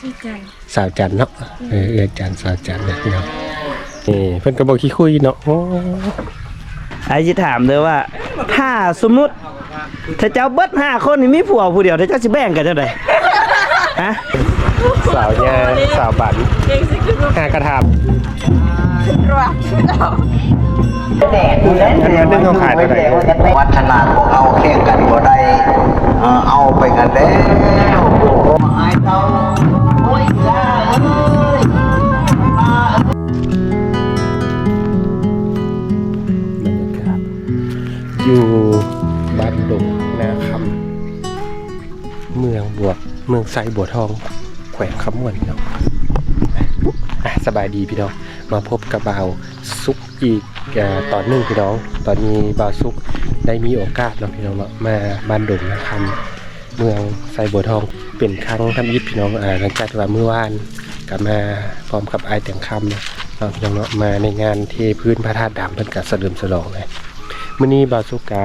ອາຈານ ສາວຈັນເນາະ. ເອີ ເອື້ອຍຈັນ ສາວຈັນເດີພີ່ນ້ອງ. ນີ້ເພິ່ນກໍບໍ່ຂີ້ຄຸຍເນາະ. ໂອ້ ອ້າຍຊິຖາມເດີວ່າ ຖ້າສົມມຸດ ຖ້າເຈົ້າເບິດຫ້າຄົນນີ້ມີຜົວຜູ້ດຽວ ຖ້າເຈົ້າຊິແບ່ງກັນຈັ່ງໃດ? ຮະ? ສາວຍ່າ ສາວບັນ ຫາກະຖາມ ອັນໜຶ່ງເຮົາຂາຍເທົ່າໃດ? ວັດທະນາພວກເຮົາແຂ່ງກັນບໍ່ໄດ້ ເອີ ເອົາໄປກັນແລ້ວ ອາຍເຕົາ ໂອ້ຍ ລາເອີຍ ບັນຍາກາດຢູ່ບ້ານດົງນາຄຳ ເມືອງບົວ ເມືອງໄຊບົວທອງ ແຂວງຄຳມ່ວນເນາະ. ອ່ະ ສະບາຍດີພີ່ນ້ອງ ມາພົບກັບບ່າວສຸກອີກ ເອີ ຕອນໜຶ່ງພີ່ນ້ອງ. ຕອນນີ້ບ່າວສຸກໄດ້ມີໂອກາດເນາະພີ່ນ້ອງເນາະ ມາບ້ານດົງນາຄຳ ເມືອງໄຊບົວທອງ ເປັນຄັ້ງທຳອິດພີ່ນ້ອງ. ອາ ຫຼັງຈາກທີ່ວ່າມື້ວານກໍມາພ້ອມກັບອ້າຍແຕງຄຳເນາະ ເນາະພີ່ນ້ອງເນາະ ມາໃນງານເທພື້ນພະທາດດຳ ເພິ່ນກໍສະເຫຼີມສະຫຼອງເລີຍ. ມື້ນີ້ບ່າວສຸກກໍ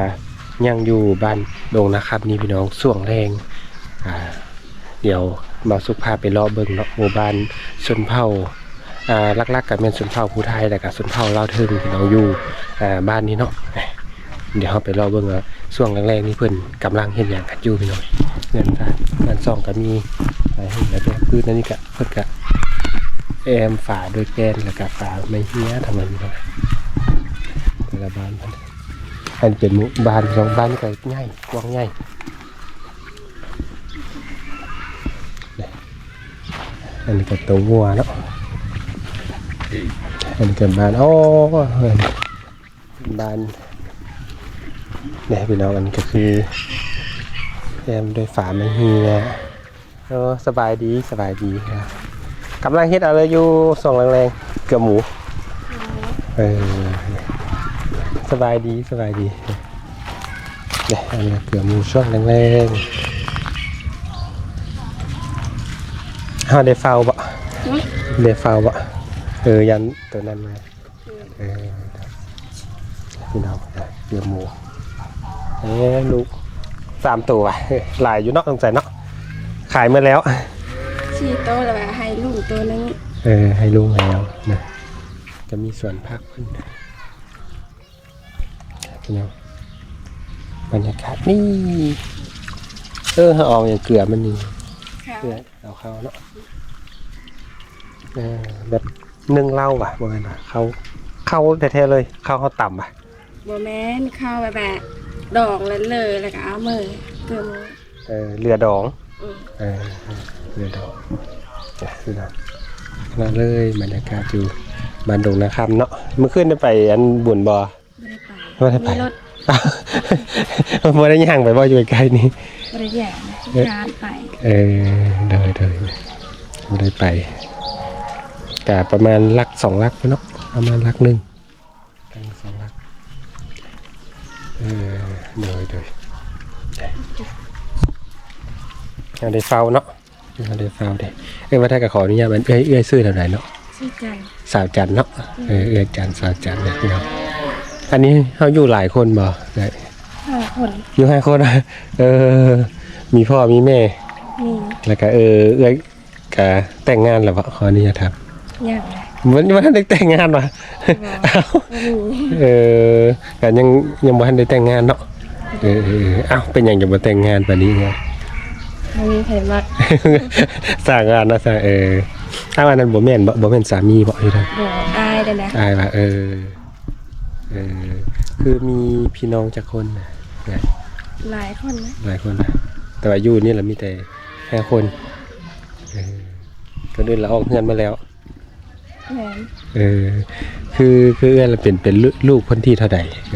ຍັງຢູ່ບ້ານດົງນາຄຳນີ້ພີ່ນ້ອງ ຊ່ວງແລງ. ອ່າ ດຽວບ່າວສຸກພາໄປເລາະເບິ່ງເນາະ ໝູ່ບ້ານຊົນເຜົ່າ ອ່າ ຫຼັກໆກໍແມ່ນຊົນເຜົ່າຜູ້ໄທ ແລ້ວກໍຊົນເຜົ່າລາວເທິງພີ່ນ້ອງ ຢູ່ ອ່າ ບ້ານນີ້ເນາະ. ດຽວເຮົາໄປເລາະເບິ່ງວ່າຊ່ວງແລງໆນີ້ເພິ່ນກຳລັງເຮັດຫຍັງກັນຢູ່ພີ່ນ້ອງ. ເຮືອນຊານເຮືອນຊ່ອງກໍມີຫຼາຍຮູບຫຼາຍແບບ. ພື້ນອັນນີ້ກໍ ເພິ່ນກໍແອ້ມຝາດ້ວຍແປ້ນ ແລ້ວກໍຝາໄມ້ເຮຍທັງນັ້ນພີ່ນ້ອງ ແຕ່ລະບ້ານເພິ່ນ. ອັນເປັນໝູ່ບ້ານ ສອງບ້ານນີ້ກໍໃຫຍ່ ກວ້າງໃຫຍ່. ອັນນີ້ກໍໂຕງົວເນາະ ອັນນີ້ກໍບ້ານ ໂອ້ ບ້ານ ນີ້ພີ່ນ້ອງ ອັນນີ້ກໍຄືແອ້ມດ້ວຍຝາໄມ້ເຮຍ. ໂອ້ ສະບາຍດີ ສະບາຍດີ. ກຳລັງເຮັດອະໄລຢູ່ຊ່ວງແລງໆ? ເກືອໝູ. ເອີ ສະບາຍດີ ສະບາຍດີ. ນີ້ ອັນນີ້ເກືອໝູຊ່ວງແລງໆ. ເຮົາໄດ້ເຝົ້າບໍ່? ຫຶ? ໄດ້ເຝົ້າບໍ່? ເອີ ຢ້ານໂຕນັ້ນມາ. ເອີ ພີ່ນ້ອງ ເກືອໝູ. ເອີ ລູກສາມໂຕວ່ະ ຫຼາຍຢູ່ເນາະ ສົງໄສເນາະ ຂາຍໝົດແລ້ວ ສີ່ໂຕແລ້ວ ໃຫ້ລຸງໂຕໜຶ່ງ. ເອີ ໃຫ້ລຸງແລ້ວນະ. ກໍມີສວນຜັກເພິ່ນ ພີ່ນ້ອງ ບັນຍາກາດນີ້. ເອີ ເຮົາເອົາຫຍັງເກືອມັນນີ້? ເກືອ ເອົາເຂົ້າເນາະ. ເອີ ແບບໜຶ້ງເຫຼົ້າຫວາ? ບໍ່ແມ່ນຫວາ? ເຂົ້າ ເຂົ້າແທ້ໆເລີຍ ເຂົ້າເຮົາຕຳຫວາ? ບໍ່ແມ່ນ ເຂົ້າແບບ ແບບດອງແລ້ວເລີ ແລ້ວກໍເອົາເໝີ ເກືອໝູ. ເອີ ເຫຼືອດອງ. ອືມ ເອີ ເຫຼືອດອງ. ມາເລີຍ ບັນຍາກາດຢູ່ບ້ານດົງນາຄຳເນາະ. ມື້ຄືນໄດ້ໄປອັນບຸນບໍ່? ບໍ່ໄດ້ໄປ ບໍ່ໄດ້ໄປ ມີລົດ ບໍ່ໄດ້ຍ່າງໄປບໍ່? ຢູ່ໃກ້ໆນີ້ ບໍ່ໄດ້ຍ່າງ ເອີ ຄານໄປ. ເອີ ໂດຍໆ ບໍ່ໄດ້ໄປ ກະປະມານຫຼັກສອງຫຼັກພຸ້ນເນາະ ປະມານຫຼັກໜຶ່ງ ຫຼັກສອງຫຼັກ. ເອີ ໂດຍໆ ເຮົາໄດ້ເຝົ້າເນາະ. ເຮົາໄດ້ເຝົ້າເດ້ ເອີ ວ່າແທ້ກໍຂໍອະນຸຍາດ ເອື້ອຍ ເອື້ອຍຊື່ແນວໃດເນາະ? ຊື່ຈັນ ສາວຈັນເນາະ. ເອີ ເອື້ອຍຈັນ ສາວຈັນເນາະ. ອັນນີ້ເຮົາຢູ່ຫຼາຍຄົນບໍ່? ຫ້າຄົນ ຢູ່ຫ້າຄົນ. ເອີ ມີພໍ່ມີແມ່ ມີ ແລ້ວກໍ ເອີ ເອື້ອຍກໍແຕ່ງງານແລ້ວບໍ່? ຂໍອະນຸຍາດຖາມ. ຍັງ ບໍ່ ບໍ່ທັນໄດ້ແຕ່ງງານຫວາ? ບໍ່ ບໍ່ມີ. ເອີ ກໍຍັງ ຍັງບໍ່ທັນໄດ້ແຕ່ງງານເນາະ. ເອີ ເອີ ເອີ ອ້າວ ເປັນຫຍັງຈັ່ງບໍ່ແຕ່ງງານປານນີ້? ບໍ່ມີໃຜມັກ. ສ້າງວ່ານະ ສ້າງ ເອີ ອ້າວ ອັນນັ້ນບໍ່ແມ່ນບໍ່? ບໍ່ແມ່ນສາມີບໍ່? ບໍ່ ອ້າຍເດ້ນະ. ອ້າຍວ່າ ເອີ ເອີ ຄືມີພີ່ນ້ອງຈັກຄົນນະ? ຫຼາຍຄົນນະ ຫຼາຍຄົນນະ ແຕ່ວ່າຢູ່ນີ້ລະມີແຕ່ຫ້າຄົນ. ເອີ ຄົນອື່ນລະອອກເຮືອນໝົດແລ້ວ. ແມ່ນ ເອີ ຄື ຄືເອື້ອຍລະເປັນ ເປັນລູກ ລູກຄົນທີເທົ່າໃດ? ຫ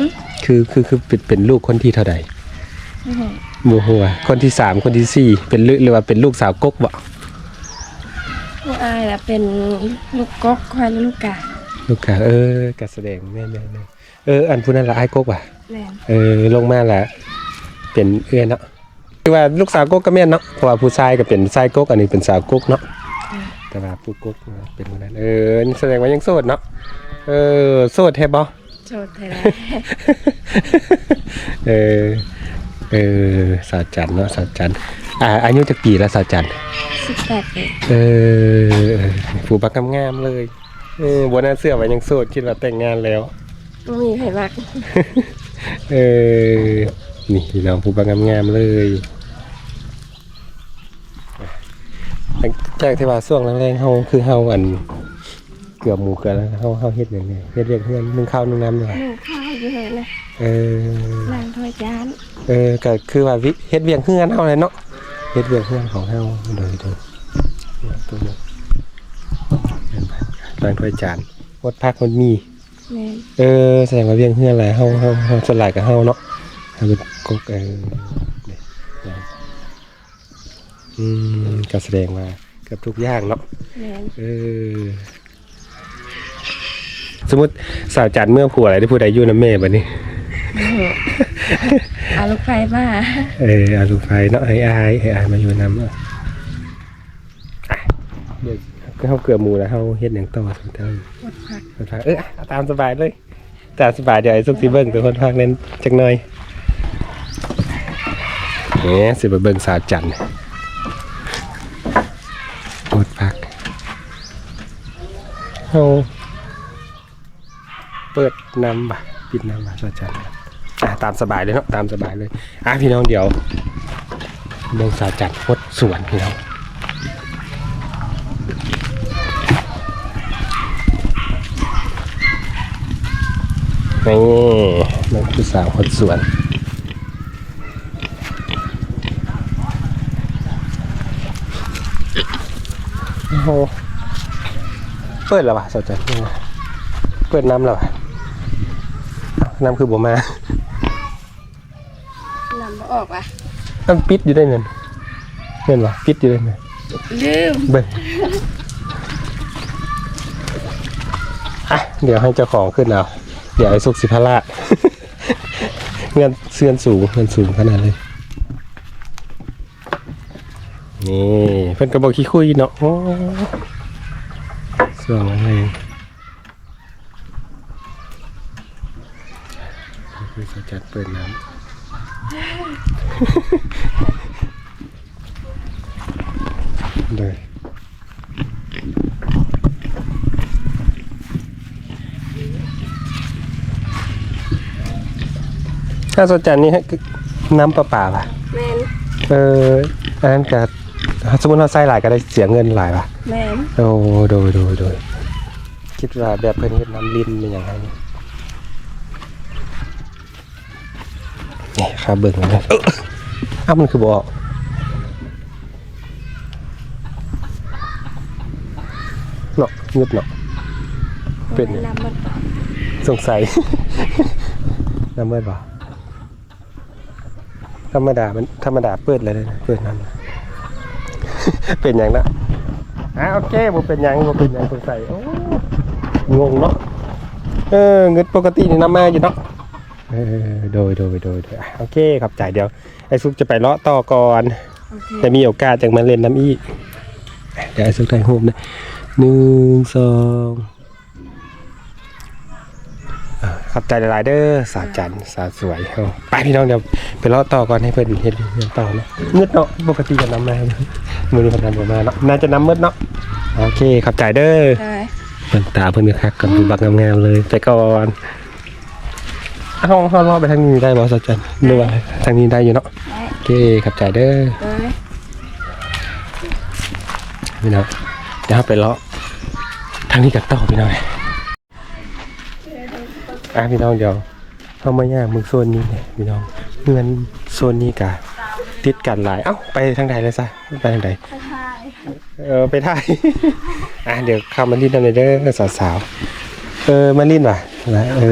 ຶ? ຄື ຄື ຄືເປັນ ເປັນລູກຄົນທີເທົ່າໃດ? ບໍ່ຮູ້ ບໍ່ຮູ້ວ່າຄົນທີສາມ ຄົນທີສີ່ ເປັນລູກ ຫຼືວ່າເປັນລູກສາວກົກບໍ? ຜູ້ອ້າຍລະເປັນລູກກົກ ຂ້ອຍລູກກາງ ລູກກາງ. ເອີ ກະສະແດງ ແມ່ນໆໆ. ເອີ ອັນຜູ້ນັ້ນລະອ້າຍກົກຫວາ? ແມ່ນ ເອີ ລົງມາລະເປັນເອື້ອຍເນາະ. ຄືວ່າລູກສາວກົກກໍແມ່ນເນາະ ເພາະວ່າຜູ້ຊາຍກໍເປັນຊາຍກົກ ອັນນີ້ເປັນສາວກົກເນາະ. ອືມ ແຕ່ວ່າຜູ້ກົກເປັນຜູ້ນັ້ນ. ເອີ ສະແດງວ່າຍັງໂສດເນາະ. ເອີ ໂສດແທ້ບໍ່? ໂສດແທ້. ເອີ ເອີ ສາວຈັນເນາະ ສາວຈັນ. ອາ ອາຍຸຈັກປີລະສາວຈັນ? ສິບແປດປີ. ເອີ ຜູ້ບັກງາມໆເລີຍ. ເອີ ບໍ່ໜ້າເຊື່ອວ່າຍັງໂສດ ຄິດວ່າແຕ່ງງານແລ້ວ. ບໍ່ມີໃຜມັກ. ເອີ ນີ້ພີ່ນ້ອງ ຜູ້ບັກງາມໆເລີຍ. ຫຼັງຈາກທີ່ວ່າຊ່ວງແລງໆ ເຮົາ ຄືເຮົາ ອັນ ເກືອໝູເກືອແລ້ວ ເຮົາ ເຮົາເຮັດຫຍັງແດ່? ເຮັດວຽກເຮືອນ ໜຶ້ງເຂົ້າໜຶ້ງນ້ຳຢູ່ຫວາ? ໜຶ້ງເຂົ້າຢູ່ເຮືອນນະ. ເອີ ລ້າງຖ້ວຍຈານ. ເອີ ກໍຄືວ່າ ເຮັດວຽກເຮືອນເຮົາແຫຼະເນາະ ເຮັດວຽກເຮືອນຂອງເຮົາ. ໂດຍ ໂດຍ ລ້າງຖ້ວຍຈານ ຫົດຜັກຫົດໝີ່. ແມ່ນ. ເອີ ສະແດງວ່າວຽກເຮືອນຫຼາຍ ເຮົາ ເຮົາ ເຮົາ ສ່ວນຫຼາຍກໍເຮົາເນາະ ເຮົາເປັນກົກ. ເອີ ອືມ ກໍສະແດງວ່າເກືອບທຸກຢ່າງເນາະ. ແມ່ນ. ເອີ ສົມມຸດສາວຈັນເມືອຜົວແລ້ວ ຜູ້ໃດຢູ່ນຳແມ່ບັດນີ້? ເອົາລູກໃພ້ມາ. ເອີ ເອົາລູກໃພ້ເນາະ ໃຫ້ອ້າຍ ໃຫ້ອ້າຍມາຢູ່ນຳ. ອ່ະ ດຽວເຮົາເກືອໝູແລ້ວ ເຮົາເຮັດຫຍັງຕໍ່? ຫົດຜັກ. ຫົດຜັກ. ເອີ ຕາມສະບາຍເລີຍ ຕາມສະບາຍ. ດຽວໄອ້ສຸກຊິເບິ່ງໂຕຫົດຜັກນັ້ນຈັກໜ່ອຍ. ນີ້ ຊິໄປເບິ່ງສາວຈັນຫົດຜັກ. ເຮົາ ເປີດນ້ຳບໍ່ ປິດນ້ຳບໍ່ ສາວຈັນ? ອ່າ ຕາມສະບາຍເລີຍເນາະ ຕາມສະບາຍເລີຍ. ອ່າ ພີ່ນ້ອງ ດຽວເບິ່ງສາວຈັນຫົດສວນ ພີ່ນ້ອງ. ນີ້ ແມ່ນຜູ້ສາວຫົດສວນ. ໂອ້ໂຫ ເປີດແລ້ວຫວາ ສາວຈັນ? ເປີດນ້ຳແລ້ວຫວາ? ນ້ຳຄືບໍ່ມາ? ນ້ຳບໍ່ອອກຫວາ? ນ້ຳປິດຢູ່ໄດ໋ນັ້ນ ແມ່ນບໍ່? ປິດຢູ່ໄດ໋ນັ້ນ. ລືມ. ເບິ່ງ ອ່ະ ດຽວໃຫ້ເຈົ້າຂອງຂຶ້ນເອົາ ດຽວໄອ້ສຸກຊິພາລາດ. ເຮືອນ ເຮືອນສູງ ເຮືອນສູງຂະໜາດເລີຍ. ນີ້ ເພິ່ນກໍບໍ່ຂີ້ຄຸຍເນາະ. ໂອ້ ສວຍງາມແຮງ. ຄືສາວຈັນເປີດນ້ຳ. ໂດຍ ຖ້າສາວຈັນນີ້ ນ້ຳປະປາຫວາ? ແມ່ນ. ເອີ ອັນນັ້ນກະ ສົມມຸດເຮົາໃຊ້ຫຼາຍກໍໄດ້ເສຍເງິນຫຼາຍຫວາ? ແມ່ນ. ໂອ້ ໂດຍ ໂດຍ ໂດຍ. ຄິດວ່າແບບເພິ່ນເຮັດນ້ຳລິນແມ່ນຫຍັງໃຫ້. ນີ້ ຂ້າເບິ່ງນະ. ເອີ ອ້າວ ມັນຄືບໍ່ອອກເນາະ? ງຶດເນາະ. ເປັນ ນ້ຳມັນ ສົງໄສ ນ້ຳເບິດບໍ່? ທຳມະດາ ມັນທຳມະດາເປີດແລ້ວເດ້ ເປີດນ້ຳ. ເປັນຫຍັງນະ? ອ່າ ໂອເຄ ບໍ່ເປັນຫຍັງ ບໍ່ເປັນຫຍັງ ສົງໄສ. ໂອ້ ງົງເນາະ. ເອີ ງຶດ ປົກກະຕິນີ້ນ້ຳມາຢູ່ເນາະ. ເອີ ໂດຍ ໂດຍ ໂດຍ ໂດຍ. ອ່າ ໂອເຄ ຂອບໃຈ. ດຽວໄອ້ສຸກຈະໄປເລາະຕໍ່ກ່ອນ. ໂອເຄ ໄດ້ມີໂອກາດຈັ່ງມາຫຼິ້ນນຳອີກ. ດຽວໄອ້ສຸກຖ່າຍຮູບນະ. ໜຶ່ງ ສອງ ອ່າ ຂອບໃຈຫຼາຍໆເດີ ສາວຈັນ ສາວສວຍເຮົາ. ໄປພີ່ນ້ອງ ດຽວໄປເລາະຕໍ່ກ່ອນ ໃຫ້ເພິ່ນເຮັດວຽກເຮືອນຕໍ່ເນາະ. ງຶດເນາະ ປົກກະຕິກໍນ້ຳມາ ມື້ນີ້ເພິ່ນນຳບໍ່ມາເນາະ ໜ້າຈະນ້ຳໝົດເນາະ. ໂອເຄ ຂອບໃຈເດີ. ໂດຍ. ເບິ່ງຕາເພິ່ນຄັກໆກ່ອນ ຜູ້ບັກງາມໆເລີຍ. ໄປກ່ອນ. ເຮົາ ເຮົາເລາະໄປທາງນີ້ໄດ້ບໍ່ ສາວຈັນ? ໄດ້. ຫຼືວ່າທາງນີ້ໄດ້ຢູ່ເນາະ? ໄດ້. ໂອເຄ ຂອບໃຈເດີ. ໂດຍ. ພີ່ນ້ອງ ດຽວເຮົາໄປເລາະທາງນີ້ກັນຕໍ່ ພີ່ນ້ອງ. ອ່ະ ພີ່ນ້ອງ ດຽວເຮົາມາຍ່າງເບິ່ງໂຊນນີ້ແຫຼະ ພີ່ນ້ອງ. ເຮືອນໂຊນນີ້ກະຕິດກັນຫຼາຍ. ເອົ້າ ໄປທາງໃດລະຊະ? ໄປທາງໃດ? ໄປຖ່າຍ. ເອີ ໄປຖ່າຍ. ອ່ະ ດຽວເຂົ້າມາຫຼິ້ນນຳແດ່ເດີ ສາວໆ. ເອີ ມາຫຼິ້ນຫວາ? ເອີ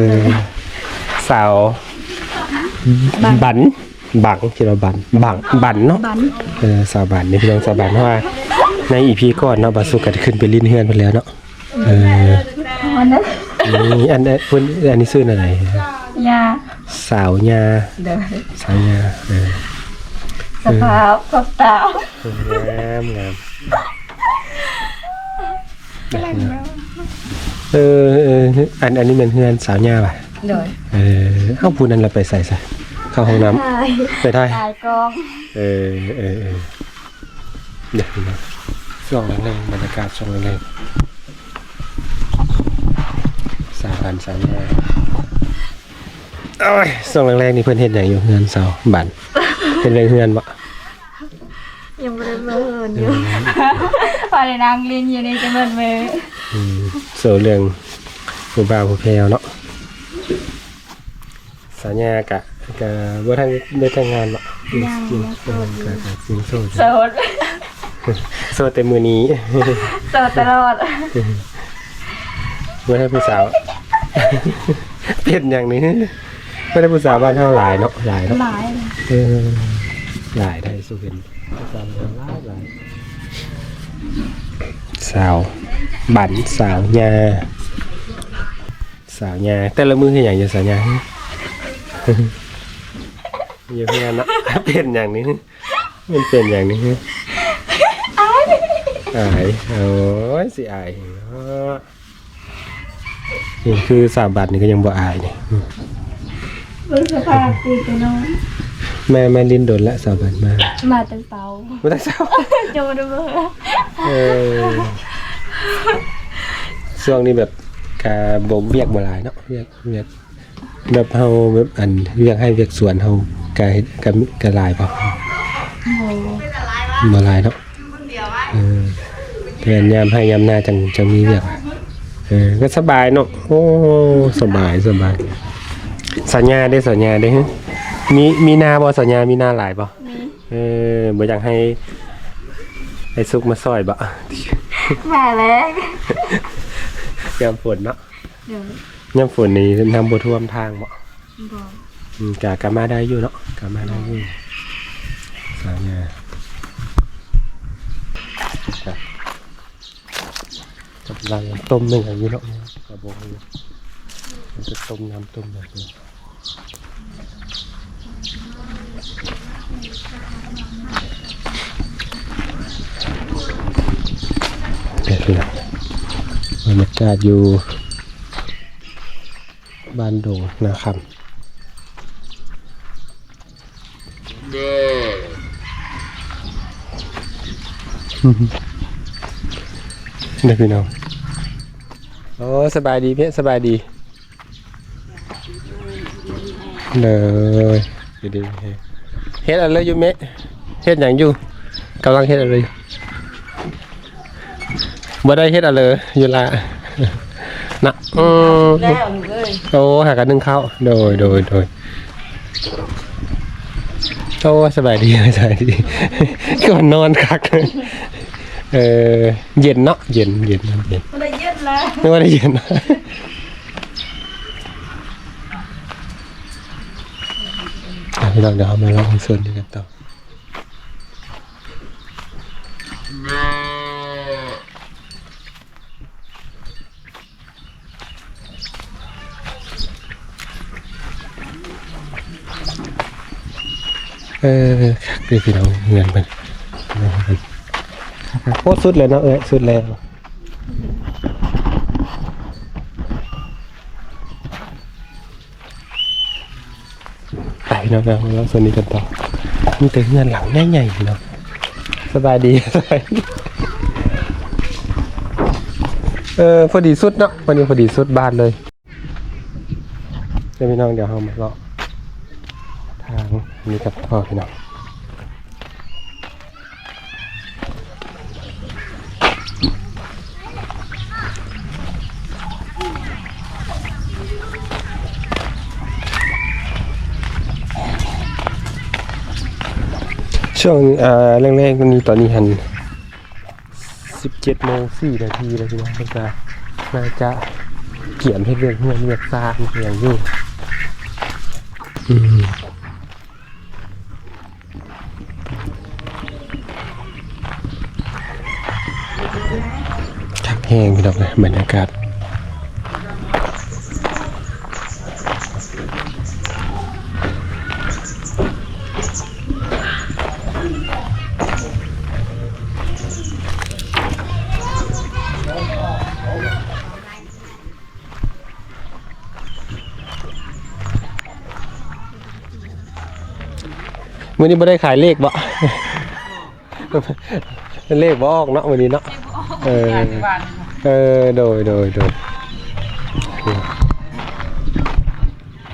ສາວ ບັນ ບັງ ຄິດວ່າບັນ ບັງ ບັນເນາະ. ເອີ ສາວບັນນີ້ ພີ່ນ້ອງ ສາວບັນ. ເພາະວ່າໃນອີພີກ່ອນເນາະ ບ່າວສຸກກໍໄດ້ຂຶ້ນໄປຫຼິ້ນເຮືອນເພິ່ນແລ້ວເນາະ. ເອີ ອັນນັ້ນ ນີ້ ອັນ ອັນ ເພິ່ນ ອັນນີ້ຊື່ແນວໃດ? ຍາ ສາວຍາ. ໂດຍ. ສາວຍາ. ເອີ ສະພາບຂອບຕາ ງາມ ງາມ. ເອີ ເອີ ອັນ ອັນນີ້ແມ່ນເຮືອນສາວຍາຫວາ? ໂດຍ. ເອີ ເອົ້າ ຜູ້ນັ້ນລະໄປໃສຊະ? ເຂົ້າຫ້ອງນ້ຳ ຖ່າຍ ໄປຖ່າຍ ຖ່າຍກ້ອງ ເອີ ເອີ ເອີ ເດີ ຊ່ວງແລງໆ ບັນຍາກາດຊ່ວງແລງໆ ສາວອັນສາວແມ່ ໂອ້ຍ ຊ່ວງແລງໆ ນີ້ເພິ່ນເຮັດຫຍັງຢູ່ເຮືອນສາວບັນ ເຮັດວຽກເຮືອນບໍ? ຍັງບໍ່ໄດ້ເມືອເຮືອນຢູ່ ອືມ ພໍໄດ້ນັ່ງຫຼິ້ນຢູ່ນີ້ຈະໝົດມື້ ອືມ ເວົ້າເລື່ອງຜູ້ບ່າວຜູ້ແພ້ວເນາະ ສາວຫຍ້າກະ ກະບໍ່ທັນໄດ້ແຕ່ງງານເນາະ ຍັງ ຍັງໂສດຢູ່ ກະ ກະຍັງໂສດຢູ່ ໂສດ ໂສດແຕ່ມື້ນີ້ ໂສດຕະຫຼອດ ບໍ່ໄດ້ຜູ້ສາວ ເປັນຫຍັງນີ້ ບໍ່ໄດ້ຜູ້ສາວບ້ານເຮົາຫຼາຍເນາະ ຫຼາຍເນາະ ຫຼາຍ ເອີ ຫຼາຍໄດ້ ສູ່ເຫັນຜູ້ສາວຫຼາຍ ຫຼາຍ ສາວບັນ ສາວຫຍ້າ ສາວຫຍ້າ ແຕ່ລະມື້ເຮັດຫຍັງຢູ່ສາວຫຍ້າ? ຢູ່ເຮືອນເນາະ ເປັນຫຍັງນີ້? ມັນເປັນຫຍັງນີ້? ອາຍ ອາຍ ໂອ້ຍ ຊິອາຍເນາະ ນີ້ຄືສາວບັນນີ້ກໍຍັງບໍ່ອາຍນີ້ ເບິ່ງສະພາບຕີແຕ່ນອນ ແມ່ ແມ່ຫຼິ້ນດົນລະ ສາວບັນມາ ມາແຕ່ເຊົ້າ ມາແຕ່ເຊົ້າ ຈະບໍ່ໄດ້ເມືອ ເອີ ຊ່ວງນີ້ແບບກະບໍ່ ວຽກບໍ່ຫຼາຍເນາະ ວຽກ ວຽກ ແບບເຮົາແບບອັນວຽກໄຮ່ວຽກສວນເຮົາກະເຮັດ ກະ ກະຫຼາຍບໍ່? ບໍ່ ບໍ່ຫຼາຍເນາະ ເອີ ແຕ່ຍາມໄຮ່ຍາມນາຈັ່ງ ຈັ່ງມີວຽກ ເອີ ກະສະບາຍເນາະ ໂອ້ ສະບາຍ ສະບາຍ ສາວຫຍ້າເດ້ ສາວຫຍ້າເດ້ ມີ ມີນາບໍ່? ສາວຫຍ້າມີນາຫຼາຍບໍ່? ມີ ເອີ ບໍ່ຢາກໃຫ້ ໃຫ້ສຸກມາຊ່ອຍບໍ່? ມາແລ້ວ ຍາມຝົນເນາະ ໂດຍ ຍາມຝົນນີ້ນ້ຳບໍ່ຖ້ວມທາງບໍ່? ບໍ່ ອືມ ກະ ກະມາໄດ້ຢູ່ເນາະ ກະມາໄດ້ຢູ່ ສາວຫຍ້າ ກຳລັງຕົ້ມແມ່ນຫຍັງຢູ່ເນາະ ກະບໍ່ຮູ້ ມັນຈະຕົ້ມນ້ຳຕົ້ມຫຍັງຢູ່ ເປັນ ບັນຍາກາດຢູ່ ບ້ານດົງນາຄຳ ເດີພີ່ນ້ອງ ໂອ້ ສະບາຍດີເພະ ສະບາຍດີ ເດີ ຢູ່ດີມີແຮງ ເຮັດອັນເລີຢູ່ເມະ ເຮັດຫຍັງຢູ່? ກຳລັງເຮັດອັນເລີຢູ່ ບໍ່ໄດ້ເຮັດອາເລີຢູ່ລະນະ ອືມ ແລ້ວລູກເອີຍ ໂອ້ ຫາກັນໜຶ້ງເຂົ້າ ໂດຍ ໂດຍ ໂດຍ ໂອ້ ສະບາຍດີ ສະບາຍດີ ກ່ອນນອນຄັກ ເອີ ເຢັນເນາະ ເຢັນ ເຢັນ ເຢັນ ບໍ່ໄດ້ເຢັນລະ ບໍ່ໄດ້ເຢັນ ອ່ະ ພີ່ນ້ອງ ດຽວເຮົາມາເລາະເລື່ອງສ່ວນນີ້ກັນຕໍ່. ເອີ ຄັກເດ້ພີ່ນ້ອງ ເຮືອນເພິ່ນ ໂອ້ ສຸດແລ້ວເນາະເອື້ອຍ ສຸດແລ້ວ. ໄປພີ່ນ້ອງ ເຮົາເລາະໂຊນນີ້ກັນຕໍ່ ມີແຕ່ເຮືອນຫຼັງໃຫຍ່ໆເນາະ. ສະບາຍດີ ສະບາຍດີ ເອີ ພໍດີສຸດເນາະ ວັນນີ້ພໍດີສຸດບ້ານເລີຍ. ເດີພີ່ນ້ອງ ດຽວເຮົາມາເລາະທາງນີ້ກັນຕໍ່ພີ່ນ້ອງ. ຊ່ວງ ເອີ ແລງໆ ນີ້ ຕອນນີ້ຫັ້ນ ສິບເຈັດໂມງສີ່ນາທີແລ້ວ ພີ່ນ້ອງ ເພິ່ນກະໜ້າຈະກຽມເຮັດວຽກເຮືອນວຽກຊານຫຍັງຢູ່ ອືມ. ຄັກແຮງພີ່ນ້ອງເອີຍ ບັນຍາກາດ. ເ ມື້ນີ້ບໍ່ໄດ້ຂາຍເລກບໍ? ເລກບໍ່ອອກເນາະມື້ນີ້ເນາະ. ເອີ ເອີ ໂດຍ ໂດຍ ໂດຍ.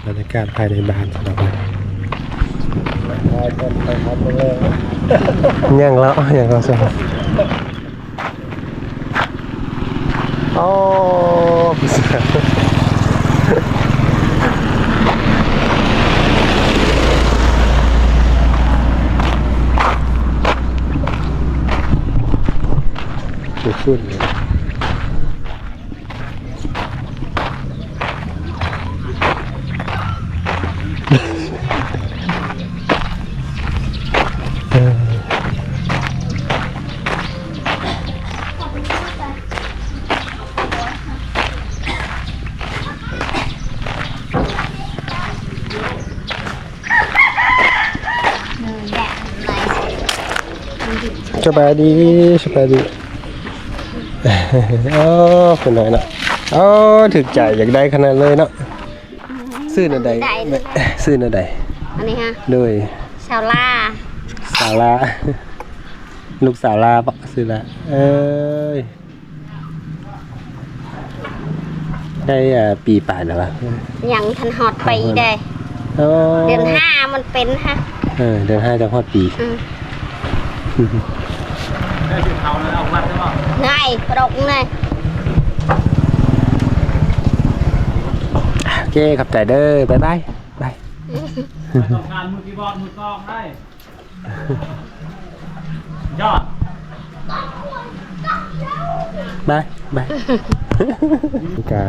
ບັນຍາກາດພາຍໃນບ້ານສຳລັບມື້ນີ້ ຍັງເລາະ ຍັງເລາະ. ໂອ້ ສະບາຍດີ ສະບາຍດີ. ໂອ້ ເພິ່ນນ້ອຍເນາະ. ໂອ້ ຖືກໃຈ ຢາກໄດ້ຂະໜາດເລີຍເນາະ. ຊື່ແນວໃດ? ໄດ້ ແມ່ ຊື່ແນວໃດ? ອັນນີ້ຮະ ໂດຍ ສາວລາ ສາວລາ ລູກສາວລາບໍ? ຊື່ລາ ເອີ ໄດ້ ອ່າ ປີປາຍແລ້ວວະ? ຍັງທັນຮອດປີເດ້. ເອີ ເດືອນຫ້າມັນເປັນຮະ. ເອີ ເດືອນຫ້າຈັ່ງຮອດປີ. ອືມ ໄດ້ເຂົ້າແລ້ວ ເອົາວັດແລ້ວບໍ່? ໄດ້ ປະດົກນີ້. ໂອເຄ ຂອບໃຈເດີ ບາຍບາຍ ບາຍ. ຕ້ອງການມືຄີບອດມືກອງໄດ້. ຍອດ ບາຍ ບາຍ. ກະ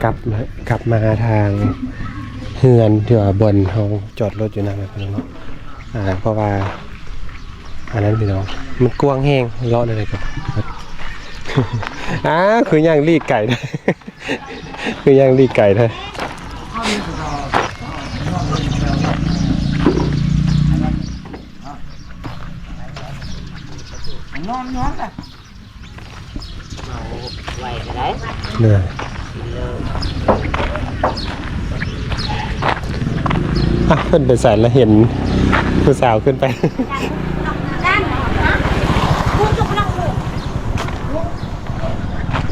ກັບມາ ກັບມາທາງເຮືອນທີ່ວ່າບ່ອນເຮົາຈອດລົດຢູ່ນັ້ນແຫຼະພີ່ນ້ອງເນາະ. ອ່າ ເພາະວ່າອັນນັ້ນພີ່ນ້ອງ ມັນກວ້າງແຮງ ເລາະແນວໃດກໍ ອ້າ ຄືຍ່າງຫຼີກໄກ ຄືຍ່າງຫຼີກໄກແທ້. ນອນນອນລະ ເອົາໄວ້ກໍໄດ້ເດີ. ອ່ະ ເພິ່ນໄປໃສລະ? ເຫັນຜູ້ສາວຂຶ້ນໄປ.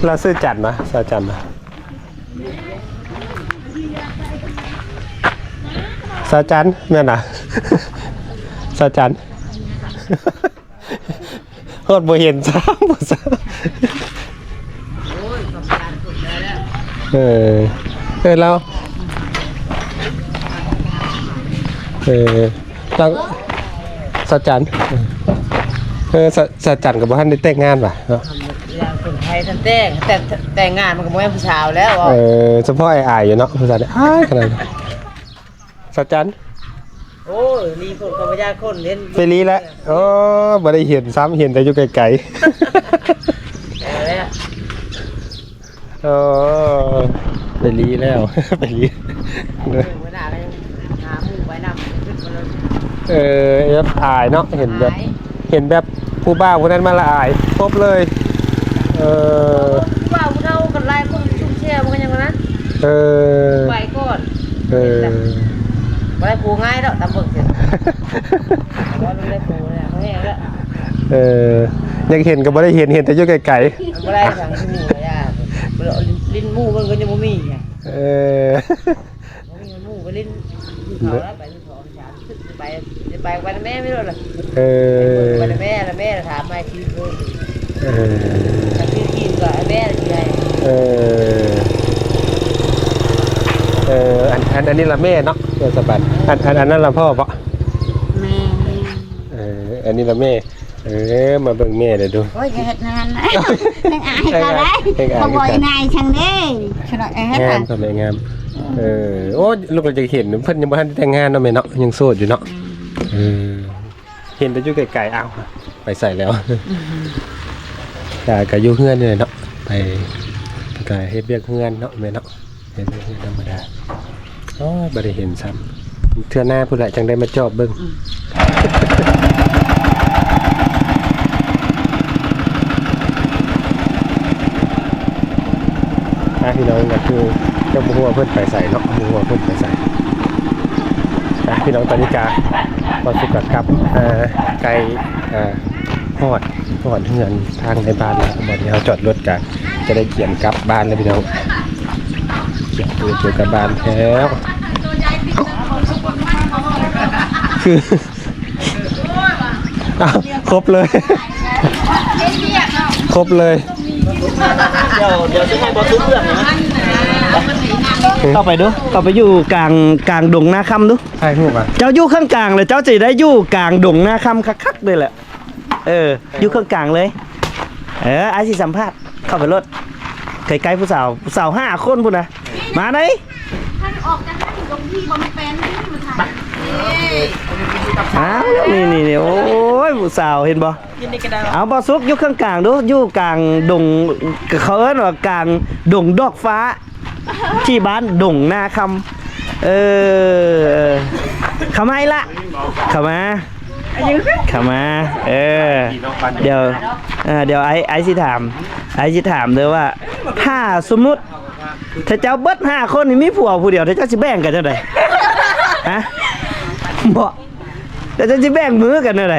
ລາວຊື່ຈັນນະ? ສາວຈັນນະ? ສາວຈັນ ແມ່ນນະ? ສາວຈັນ ຮອດບໍ່ເຫັນຊ້ຳ. ເອີ ເອີ ລາວ ເອີ ລາວ ສາວຈັນ ເອີ ສາວ ສາວຈັນກໍບໍ່ທັນໄດ້ແຕ່ງງານຫວາເນາະ? ເປັນໃຜທັນແຕ່ງ ແຕ່ ແຕ່ງງານມັນກໍບໍ່ແມ່ນຜູ້ສາວແລ້ວ. ເອີ ສະເພາະອ້າຍໆຢູ່ເນາະ ຜູ້ສາວນີ້ ອ້າຍຂະໜາດ. ສາວຈັນ ໂອ້ຍ ລີຄົນກໍບໍ່ຢາກຄົນເຫັນ ໄປລີແລ້ວ. ໂອ້ ບໍ່ໄດ້ເຫັນຊ້ຳ ເຫັນແຕ່ຢູ່ໄກໆ. ເອົາແລ້ວ ໂອ້ ໄປລີແລ້ວ ໄປລີ. ເອີ ເອີ ແບບອາຍເນາະ ເຫັນແບບ ເຫັນແບບຜູ້ບ່າວຜູ້ນັ້ນມາລະອາຍ ປົບເລີຍ. ເອີ ຜູ້ບ່າວຜູ້ເຖົ້າກັນຫຼາຍຄົນຊຸ່ມແຊວມັນກໍຍັງວ່ານັ້ນ. ເອີ ໄປກ່ອນ. ເອີ ບໍ່ໄດ້ປູງ່າຍດອກ ຕາມເບິ່ງເສຍ ບໍ່ໄດ້ປູແລ້ວ ແຫ້ງແລ້ວ. ເອີ ຢາກເຫັນກໍບໍ່ໄດ້ເຫັນ ເຫັນແຕ່ຢູ່ໄກໆ. ບໍ່ໄດ້ທາງໝູ່ຍາ ຫຼິ້ນໝູ່ມັນກໍຍັງບໍ່ມີ. ເອີ ບໍ່ມີໝູ່ໄປຫຼິ້ນ ເຂົາລະໄປ ໄປ ໄປ ໄປນຳແມ່ໄປໂລດລະ. ເອີ ໄປນຳແມ່ລະ ແມ່ລະຖາມມາທີ່ເພິ່ນ. ເອີ ທີ່ກິນກໍແມ່ລະຊິໃຫ້. ເອີ ເອີ ອັນ ອັນ ອັນນີ້ລະແມ່ເນາະ ເອີ ສະບັນ. ອັນ ອັນ ອັນນັ້ນລະພໍ່ບໍ? ແມ່. ເອີ ອັນນີ້ລະແມ່. ເອີ ມາເບິ່ງແມ່ເດີດູ. ໂອ້ຍ ຢ່າເຮັດງານນະ ຍັງອາຍກໍໄດ້ ເຮັດງານ ບໍ່ບໍ່ອາຍຈັ່ງເດ້. ແມ່ນ ພໍ່ແມ່ງາມ. ເອີ ໂອ້ ລູກກໍຢາກເຫັນ ເພິ່ນຍັງບໍ່ທັນໄດ້ແຕ່ງງານເນາະແມ່ເນາະ ຍັງໂສດຢູ່ເນາະ. ເອີ ເຫັນແຕ່ຢູ່ໄກໆ ອ້າວ ໄປໃສແລ້ວ? ກະ ກະຢູ່ເຮືອນນີ້ແຫຼະເນາະ ໄປ ກະເຮັດວຽກເຮືອນເນາະແມ່ເນາະ. ເປັນເລື່ອງທຳມະດາ. ໂອ້ຍ ບໍ່ໄດ້ເຫັນຊ້ຳ ເທື່ອໜ້າພຸ້ນແຫຼະ ຈັ່ງໄດ້ມາຈອບເບິ່ງ. ອືມ ອ່າ ພີ່ນ້ອງ ກໍຄື ກໍບໍ່ຮູ້ວ່າເພິ່ນໄປໃສເນາະ ບໍ່ຮູ້ວ່າເພິ່ນໄປໃສ. ພີ່ນ້ອງ ຕອນນີ້ກະ ບ່າວສຸກກະກັບ ເອີ ໃກ້ ເອີ ຮອດ ຮອດເຮືອນທາງໃນບ້ານແລ້ວ ບ່ອນທີ່ເຮົາຈອດລົດກະຈະໄດ້ກຽມກັບບ້ານແລ້ວພີ່ນ້ອງ ກຽມຕົວຈະກັບບ້ານແລ້ວ ຄື ອ້າວ ຄົບເລີຍ ຄົບເລີຍ ດຽວ ດຽວຊິໃຫ້ບໍ່ສຸກເລື່ອງນະ ເຂົ້າໄປດູ ເຂົ້າໄປຢູ່ກາງ ກາງດົງນາຄຳດູ ຖ່າຍຮູບອະ ເຈົ້າຢູ່ເຄິ່ງກາງແລ້ວ ເຈົ້າຊິໄດ້ຢູ່ກາງດົງນາຄຳຄັກໆເລີຍແຫຼະ ເອີ ຢູ່ເຄິ່ງກາງເລີຍ ເອີ ອ້າຍຊິສຳພາດ ເຂົ້າໄປໂລດ ໃກ້ໆຜູ້ສາວ ຜູ້ສາວຫ້າຄົນພຸ້ນນະ ມາໄດ໋ ທ່ານອອກຈາກທ່ານຢູ່ຕົງທີ່ບໍ່ແມ່ນແປນທີ່ມາຖ່າຍ ອ້າວ ນີ້ໆໆ ໂອ້ຍ ຜູ້ສາວເຫັນບໍ່ ເອົາ ບໍ່ສຸກຢູ່ເຄິ່ງກາງດູ ຢູ່ກາງດົງ ເຂົາເອີ້ນວ່າກາງດົງດອກຟ້າ ທີ່ບ້ານດົງນາຄຳ ເອີ ເຂົ້າມາອີກລະ ເຂົ້າມາ ເຂົ້າມາ ເອີ ດຽວ ເອີ ດຽວອ້າຍ ອ້າຍຊິຖາມ ອ້າຍຊິຖາມເດີວ່າ ຖ້າສົມມຸດ ຖ້າເຈົ້າເບິດຫ້າຄົນນີ້ມີຜົວຜູ້ດຽວ ເຈົ້າຊິແບ່ງກັນຈັ່ງໃດ ຮະ ບໍ່ ແລ້ວເຈົ້າຊິແບ່ງມື້ກັນແນວໃດ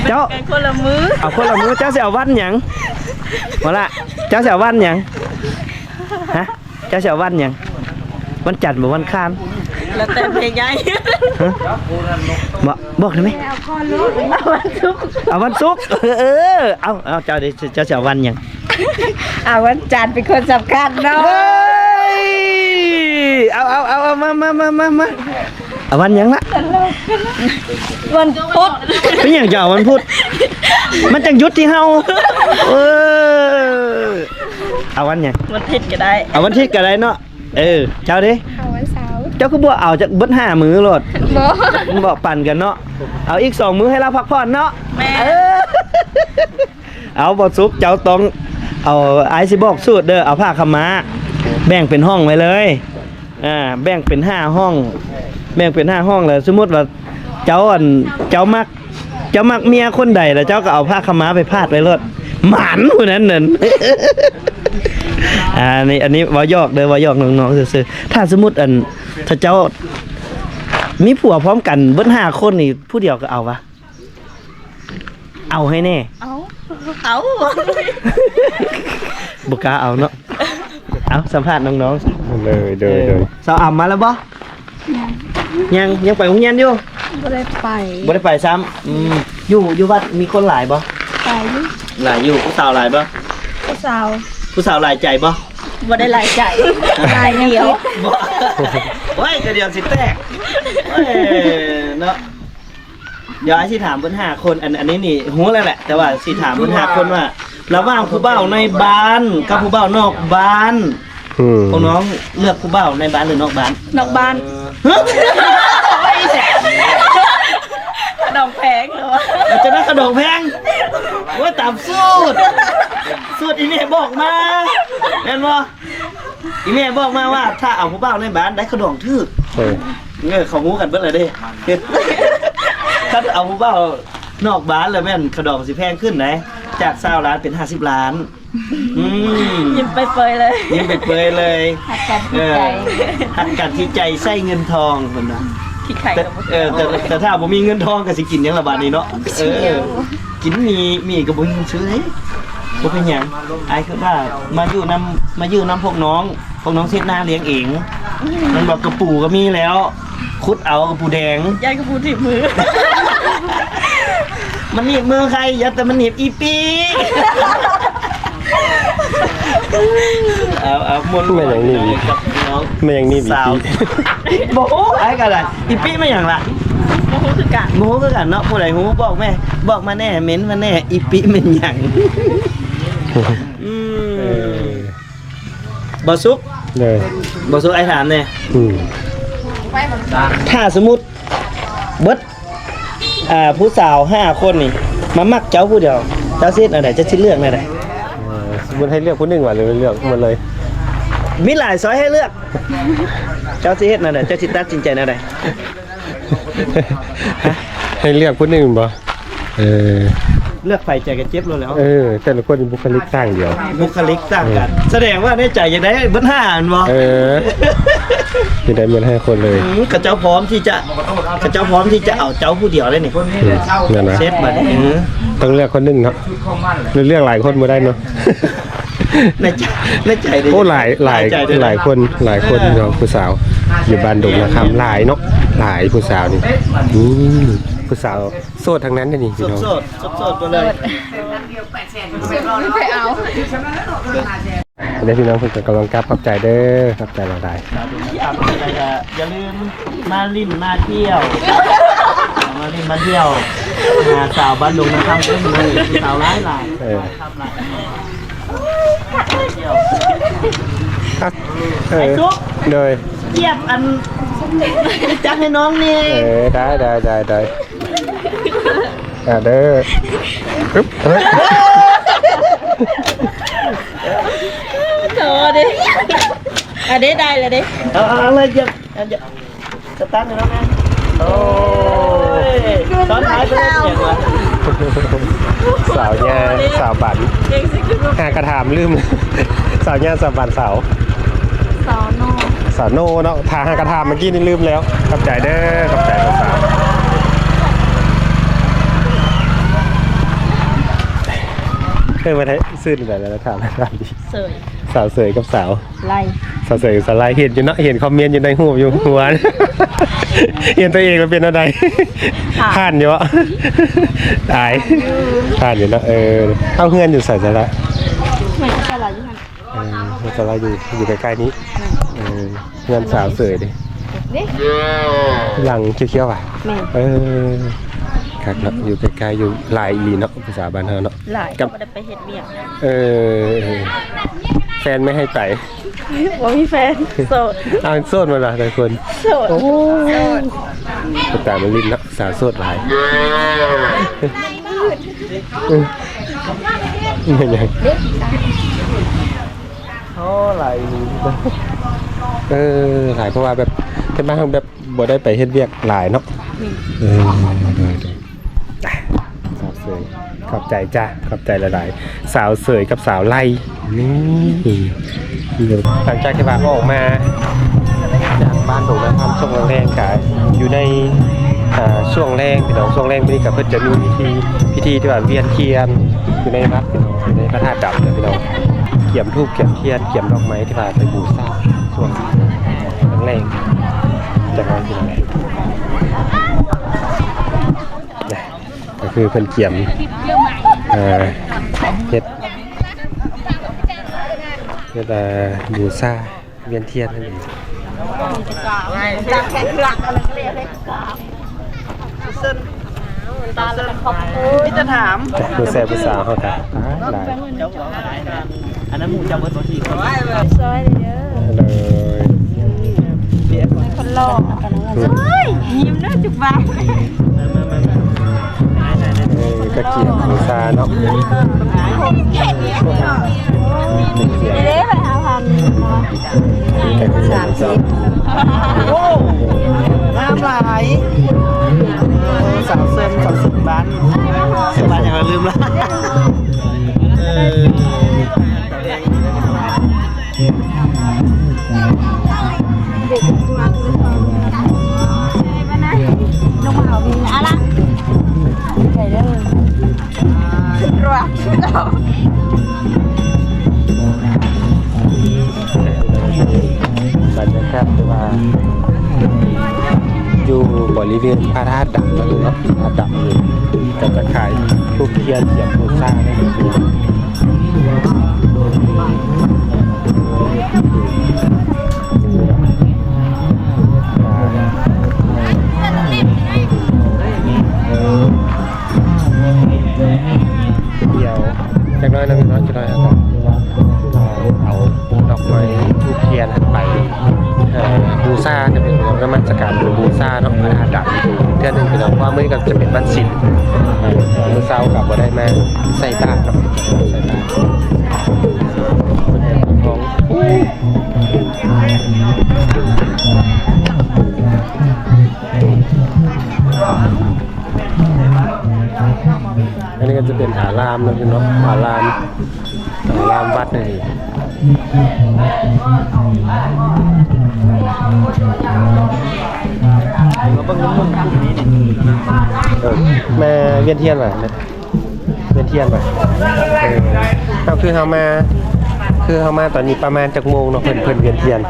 ເຈົ້າ ແບ່ງຄົນລະມື້ ເອົາຄົນລະມື້ ເຈົ້າຊິເອົາວັນຫຍັງ ບໍ່ລະ ເຈົ້າຊິເອົາວັນຫຍັງ ຮະ ເຈົ້າຊິເອົາວັນຫຍັງ ວັນຈັນບໍ່ ວັນຄານ ແລ້ວແຕ່ແມ່ໃຫຍ່ ຮະ ບອກ ບອກໄດ້ໄໝ ເອົາວັນສຸກ ເອົາວັນສຸກ ເອີ ເອີ ເອົາ ເອົາ ເຈົ້າເດ ເຈົ້າຊິເອົາວັນຫຍັງ ເອົາວັນຈັນເປັນຄົນສຳຄັນເນາະ ເອີຍ ເອົາ ເອົາ ເອົາ ເອົາ ມາ ມາ ມາ ມາ ເອົາວັນຫຍັງລະ ວັນພຸດ ເປັນຫຍັງຈະເອົາວັນພຸດ ມັນຈັ່ງຢຸດທີ່ເຮົາ ເອີ ເອົາວັນຫຍັງ ວັນທິດກະໄດ້ ເອົາວັນທິດກະໄດ້ເນາະ ເອີ ເຈົ້າເດ ເອົາວັນເສົາ ເຈົ້າຄືບໍ່ເອົາຈັກເບິດຫ້າມື້ໂລດ ບໍ່ ບໍ່ປັນກັນເນາະ ເອົາອີກສອງມື້ໃຫ້ລາວພັກຜ່ອນເນາະ ແມ່ນ ເອີ ເອົາ ບໍ່ສຸກ ເຈົ້າຕ້ອງເອົາ ອ້າຍຊິບອກສູດເດີ ເອົາຜ້າຂາວມ້າ ແບ່ງເປັນຫ້ອງໄວ້ເລີຍ ອ່າ ແບ່ງເປັນຫ້າຫ້ອງ ແບ່ງເປັນຫ້າຫ້ອງ ແລ້ວສົມມຸດວ່າເຈົ້າ ອັນ ເຈົ້າມັກ ເຈົ້າມັກເມຍຄົນໃດ ແລ້ວເຈົ້າກໍເອົາຜ້າຂາວມ້າໄປພາດໄວ້ໂລດ ໝານຜູ້ນັ້ນນັ້ນ ອ່າ ອັນນີ້ ອັນນີ້ເວົ້າຢອກເດີ ເວົ້າຢອກນ້ອງໆຊື່ໆ ຖ້າສົມມຸດ ອັນ ຖ້າເຈົ້າມີຜົວພ້ອມກັນເບິດຫ້າຄົນນີ້ ຜູ້ດຽວກໍເອົາວະ? ເອົາໃຫ້ແດ່ ເອົາ ເອົາ ບໍ່ກ້າເອົາເນາະ ເອົາ ສຳພາດນ້ອງໆ ໂດຍ ໂດຍ ໂດຍ ສາວອຳມາແລ້ວບໍ່? ຍັງ ຍັງ ຍັງໄປໂຮງຮຽນຢູ່? ບໍ່ໄດ້ໄປ ບໍ່ໄດ້ໄປຊ້ຳ ອືມ ຢູ່ ຢູ່ວັດມີຄົນຫຼາຍບໍ່? ຫຼາຍຢູ່ ຫຼາຍຢູ່ ຜູ້ສາວຫຼາຍບໍ່? ຜູ້ສາວ ຜູ້ສາວຫຼາຍໃຈບໍ່? ບໍ່ໄດ້ຫຼາຍໃຈ ຫຼາຍດຽວ ໂອ້ຍ ກະດຽວຊິແຕກ ໂອ້ຍ ເນາະ. ດຽວອ້າຍຊິຖາມເພິ່ນຫ້າຄົນ ອັນ ອັນນີ້ນີ້ຮູ້ແລ້ວແຫຼະ ແຕ່ວ່າຊິຖາມເພິ່ນຫ້າຄົນວ່າ ລະຫວ່າງຜູ້ບ່າວໃນບ້ານກັບຜູ້ບ່າວນອກບ້ານ ອືມ ພວກນ້ອງເລືອກຜູ້ບ່າວໃນບ້ານ ຫຼື ນອກບ້ານ? ນອກບ້ານ ຮະ ຂະດອງແພງເນາະ ເອົາ ຈັ່ງນັ້ນຂະດອງແພງ ໂອ້ຍ ຕາມສູດ ສູດອີ່ແມ່ບອກມາ ແມ່ນບໍ່? ອີ່ແມ່ບອກມາວ່າ ຖ້າເອົາຜູ້ບ່າວໃນບ້ານໄດ້ຂະດອງຖືກ ເອີ ເອີ ເຂົາຮູ້ກັນເບິດແລ້ວເດ້ ຄັນເອົາຜູ້ບ່າວນອກບ້ານແລ້ວແມ່ນຂະດອງຊິແພງຂຶ້ນໃດ໋ ຈາກຊາວລ້ານເປັນຫ້າສິບລ້ານ ອືມ ຍິ້ມເປີຍໆເລີຍ ຍິ້ມເປີຍໆເລີຍ ຮັກກັນທີ່ໃຈ ເອີ ຮັກກັນທີ່ໃຈໃຊ້ເງິນທອງເພິ່ນວ່າ ທີ່ໃຜກໍບໍ່ ເອີ ແຕ່ ແຕ່ຖ້າບໍ່ມີເງິນທອງກໍຊິກິນຫຍັງລະບາດນີ້ເນາະ ເອີ ກິນໝີ່ ໝີ່ກໍບໍ່ມີເງິນຊື້ເດ້ ບໍ່ເປັນຫຍັງ ອ້າຍຄິດວ່າມາຢູ່ນຳ ມາຢູ່ນຳພວກນ້ອງ ພວກນ້ອງເຮັດນາລ້ຽງເອງ ແມ່ນບໍ່? ກະປູກໍມີແລ້ວ ຂຸດເອົາກະປູແດງ ຢ້ານກະປູຖີບມື ມັນໜີບມືໃຄ ຢ່າແຕ່ມັນໜີບອີປີ ເອົາ ເອົາ ມ່ວນໆ ແມ່ນຫຍັງໜີບອີປີ? ແມ່ນຫຍັງໜີບອີປີ? ບໍ່ຮູ້ ອ້າຍກໍໄດ້ ອີປີແມ່ນຫຍັງລະ? ບໍ່ຮູ້ຄືກັນ ບໍ່ຮູ້ຄືກັນເນາະ ຜູ້ໃດຮູ້ບອກແມ່ ບອກມາແດ່ ເມັ້ນມາແດ່ ອີປີແມ່ນຫຍັງ? ອືມ ເອີ ບໍ່ສຸກ ເອີ ບໍ່ສຸກ ອ້າຍຖາມແດ່ ອືມ ຖ້າສົມມຸດເບິດ ອ່າ ຜູ້ສາວຫ້າຄົນນີ້ ມາມັກເຈົ້າຜູ້ດຽວ ເຈົ້າຊິເຮັດແນວໃດ? ເຈົ້າຊິເລືອກແນວໃດ? ເອີ ສົມມຸດໃຫ້ເລືອກຜູ້ໜຶ່ງວ່າ ຫຼືເລືອກໝົດເລີຍ? ມີຫຼາຍຊ້ອຍໃຫ້ເລືອກ ເຈົ້າຊິເຮັດແນວໃດ? ເຈົ້າຊິຕັດສິນໃຈແນວໃດ? ໃຫ້ເລືອກຜູ້ໜຶ່ງບໍ່? ເອີ ເອີ ເລືອກໃຜໃຈກໍເຈັບໂລດແລ້ວ. ເອີ ແຕ່ລະຄົນມີບຸກຄະລິກຕ່າງດຽວ ບຸກຄະລິກຕ່າງກັນ. ເອີ ສະແດງວ່າໃນໃຈຢາກໄດ້ເບິດຫ້າ ແມ່ນບໍ່? ເອີ ຢາກໄດ້ເບິດຫ້າຄົນເລີຍ. ອືມ ເຂົາເຈົ້າພ້ອມທີ່ຈະ ເຂົາເຈົ້າພ້ອມທີ່ຈະເອົາເຈົ້າຜູ້ດຽວເລີຍນີ້. ອືມ ນັ້ນນະ ເຊັດບັດນີ້. ເອີ ຕ້ອງເລືອກຄົນໜຶ່ງເນາະ ຫຼືເລືອກຫຼາຍຄົນບໍ່ໄດ້ເນາະ. ໃນໃຈ ໃນໃຈເດ້. ໂອ້ ຫຼາຍ ຫຼາຍ ຫຼາຍໃຈເດ້ ຫຼາຍຄົນ ຫຼາຍຄົນ ເອີ ເນາະ. ຜູ້ສາວຢູ່ບ້ານດົງນາຄຳຫຼາຍເນາະ ຫຼາຍຜູ້ສາວນີ້. ອືມ ຜູ້ສາວໂສດທັງນັ້ນເດ້ນີ້ ໂສດ ພີ່ນ້ອງ ໂສດ ໂສດ ໂສດ ໂສດເບິດເລີຍ. ໂສດ ບໍ່ມີໃຜເອົາ. ເດ້ພີ່ນ້ອງ ເພິ່ນກໍກຳລັງກັບ. ຂອບໃຈເດີ ຂອບໃຈຫຼາຍໆ. ຢ່າລືມມາຫຼິ້ນມາທ່ຽວ ມາຫຼິ້ນມາທ່ຽວ ຫາສາວບ້ານດົງນາຄຳເດີ. ມື້ນີ້ຜູ້ສາວຫຼາຍໆ. ເອີ ເອີ ໂດຍ ຢຽບອັນຈັກໃຫ້ນ້ອງແດ່. ເອີ ໄດ້ ໄດ້ ໄດ້ ໄດ້. ອ່າ ເດີ ອຶບ ໂຕເດ້ ອັນນີ້ໄດ້ແລ້ວເດ້. ເອົາ ເອົາ ເອົາເລີຍ ຢຽບ ຢຽບ ສະຕາດໃຫ້ນ້ອງແດ່. ໂອ້ຍ ຕອນທ້າຍເພິ່ນເຮັດຫຍັງວະ? ສາວຍ່າ ສາວບັນ ຫາກະຖາມລືມ. ສາວຍ່າ ສາວບັນ ສາວ ສາວໂນ ສາວໂນເນາະ. ຖ້າຫາກະຖາມເມື່ອກີ້ນີ້ລືມແລ້ວ. ຂອບໃຈເດີ ຂອບໃຈສາວໆ. ເອີ ມາໄດ້ຊື່ໃດແລ້ວ ຖາມ ຖາມດີ. ເສີຍ ສາວເສີຍກັບສາວ ໄລ່ ສາວເສີຍກັບສາວໄລ່. ເຫັນຢູ່ເນາະ ເຫັນຄອມເມັນຢູ່ໃນຮູບຢູ່ຫົວ ເຫັນຕົວເອງແລ້ວເປັນແນວໃດ? ຜ່ານ ຜ່ານຢູ່ບໍ? ຕາຍ ຜ່ານຢູ່ເນາະ. ເອີ ເອົາ ເຮືອນຢູ່ໃສຊະລະ? ເຮືອນສາລາຢູ່ຫັ້ນ. ເອີ ເຮືອນສາລາຢູ່ ຢູ່ໃກ້ໆນີ້. ແມ່ນ ເອີ ເຮືອນສາວເສີຍເດ້ ນີ້ ຫຼັງຂຽວໆຫວາ? ແມ່ນ ເອີ ຄັກເນາະ ຢູ່ໃກ້ໆ ຢູ່ຫຼາຍອີ່ຫຼີເນາະ ພາສາບ້ານເຮົາເນາະ. ຫຼາຍ ກັບ ບໍ່ໄດ້ໄປເຮັດວຽກ. ເອີ ເອີ ແຟນໄມ່ໃຫ້ໄປ. ບໍ່ມີແຟນ ໂສດ. ອ້າວ ໂສດໝົດລະ ຫຼາຍຄົນ ໂສດ. ໂອ້ ໂສດ ໄປຕາມມາຫຼິ້ນເນາະ ສາວໂສດຫຼາຍ. ເອີ ແມ່ນຫຍັງ? ໂອ້ ຫຼາຍອີ່ຫຼີ. ເອີ ຫຼາຍ ເພາະວ່າແບບ ເປັນບ້ານເຮົາແບບ ບໍ່ໄດ້ໄປເຮັດວຽກຫຼາຍເນາະ. ແມ່ນ ເອີ ໂດຍໆ. ສາວເສີຍ ຂອບໃຈຈ້າ ຂອບໃຈຫຼາຍໆ. ສາວເສີຍກັບສາວໄລ່. ນີ້ ຫຼັງຈາກທີ່ວ່າອອກມາຈາກບ້ານດົງນາຄຳຊ່ວງແລງໆ ກະຢູ່ໃນ ອ່າ ຊ່ວງແລງ ພີ່ນ້ອງ. ຊ່ວງແລງມື້ນີ້ກະເພິ່ນຈະມີພິທີ ພິທີທີ່ວ່າວຽນທຽນຢູ່ໃນວັດ ພີ່ນ້ອງ ຢູ່ໃນພະທາດດຳເດີພີ່ນ້ອງ. ກຽມທູບ ກຽມທຽນ ກຽມດອກໄມ້ທີ່ວ່າໄປບູຊາຊ່ວງ ແລງໆ ຈາກນັ້ນ ພີ່ນ້ອງ ນະ ກໍຄືເພິ່ນກຽມ ເອີ ເຮັດ ເຮັດ ເອີ ບູຊາວຽນທຽນນັ້ນເອງ. ມີແຕ່ຖາມ ຜູ້ແຊບຜູ້ສາວເຮົາກະຫຼາຍ. ອັນນັ້ນໝູ່ເຈົ້າເບິດບໍ່? ຊ່ອຍເດີ ໂດຍ ຄົນຫຼໍ່ ຊ່ອຍ ຍິ້ມເດີຈຸກບາງ. ເອີ ກະກຽມບູຊາເນາະ. ເດ້ ໄປຫາພັນເນາະ. ສາມສິບ. ໂອ້ ງາມຫຼາຍ. ເອີ ສາວເສີຍ ສາວເສີຍບ້ານ ສາວເສີຍບ້ານຫຍັງລະ ລືມລະ. ເອີ ລົງມາເອົາເອງ ອະລະ ໃຫຍ່ເດີ. ບັນຍາກາດທີ່ວ່າຢູ່ບໍລິເວນພະທາດດຳເນາະ ພະທາດດຳນີ້ ກໍຈະຂາຍທູບທຽນ ກຽມບູຊານັ້ນເອງ. ດຽວຈັກໜ້ອຍໜຶ່ງເນາະ ຈັກໜ້ອຍເຮົາກໍ ເອົາດອກໄມ້ທູບທຽນຫັ້ນໄປ ເອີ ບູຊາ ຈະເປັນນະມັດສະການບູຊາເນາະ ພະທາດດຳອີກເທື່ອໜຶ່ງພີ່ນ້ອງ. ເພາະວ່າມື້ນີ້ກໍຈະເປັນວັນສິນ ເອີ ມື້ເຊົ້າກໍບໍ່ໄດ້ມາໃສ່ບາດເນາະ ໃສ່ບາດ ເພິ່ນເປັນຂອງ ອັນນີ້ກໍຈະເປັນ ເນາະ ເນາະ ອາລາມ ອາລາມວັດນີ້ ເອີ ມາວຽນທຽນຫວາ? ວຽນທຽນຫວາ? ເອີ ເຮົາ ຄືເຮົາມາ ຄືເຮົາມາຕອນນີ້ປະມານຈັກໂມງເນາະ? ເພິ່ນ ເພິ່ນວຽນທຽນ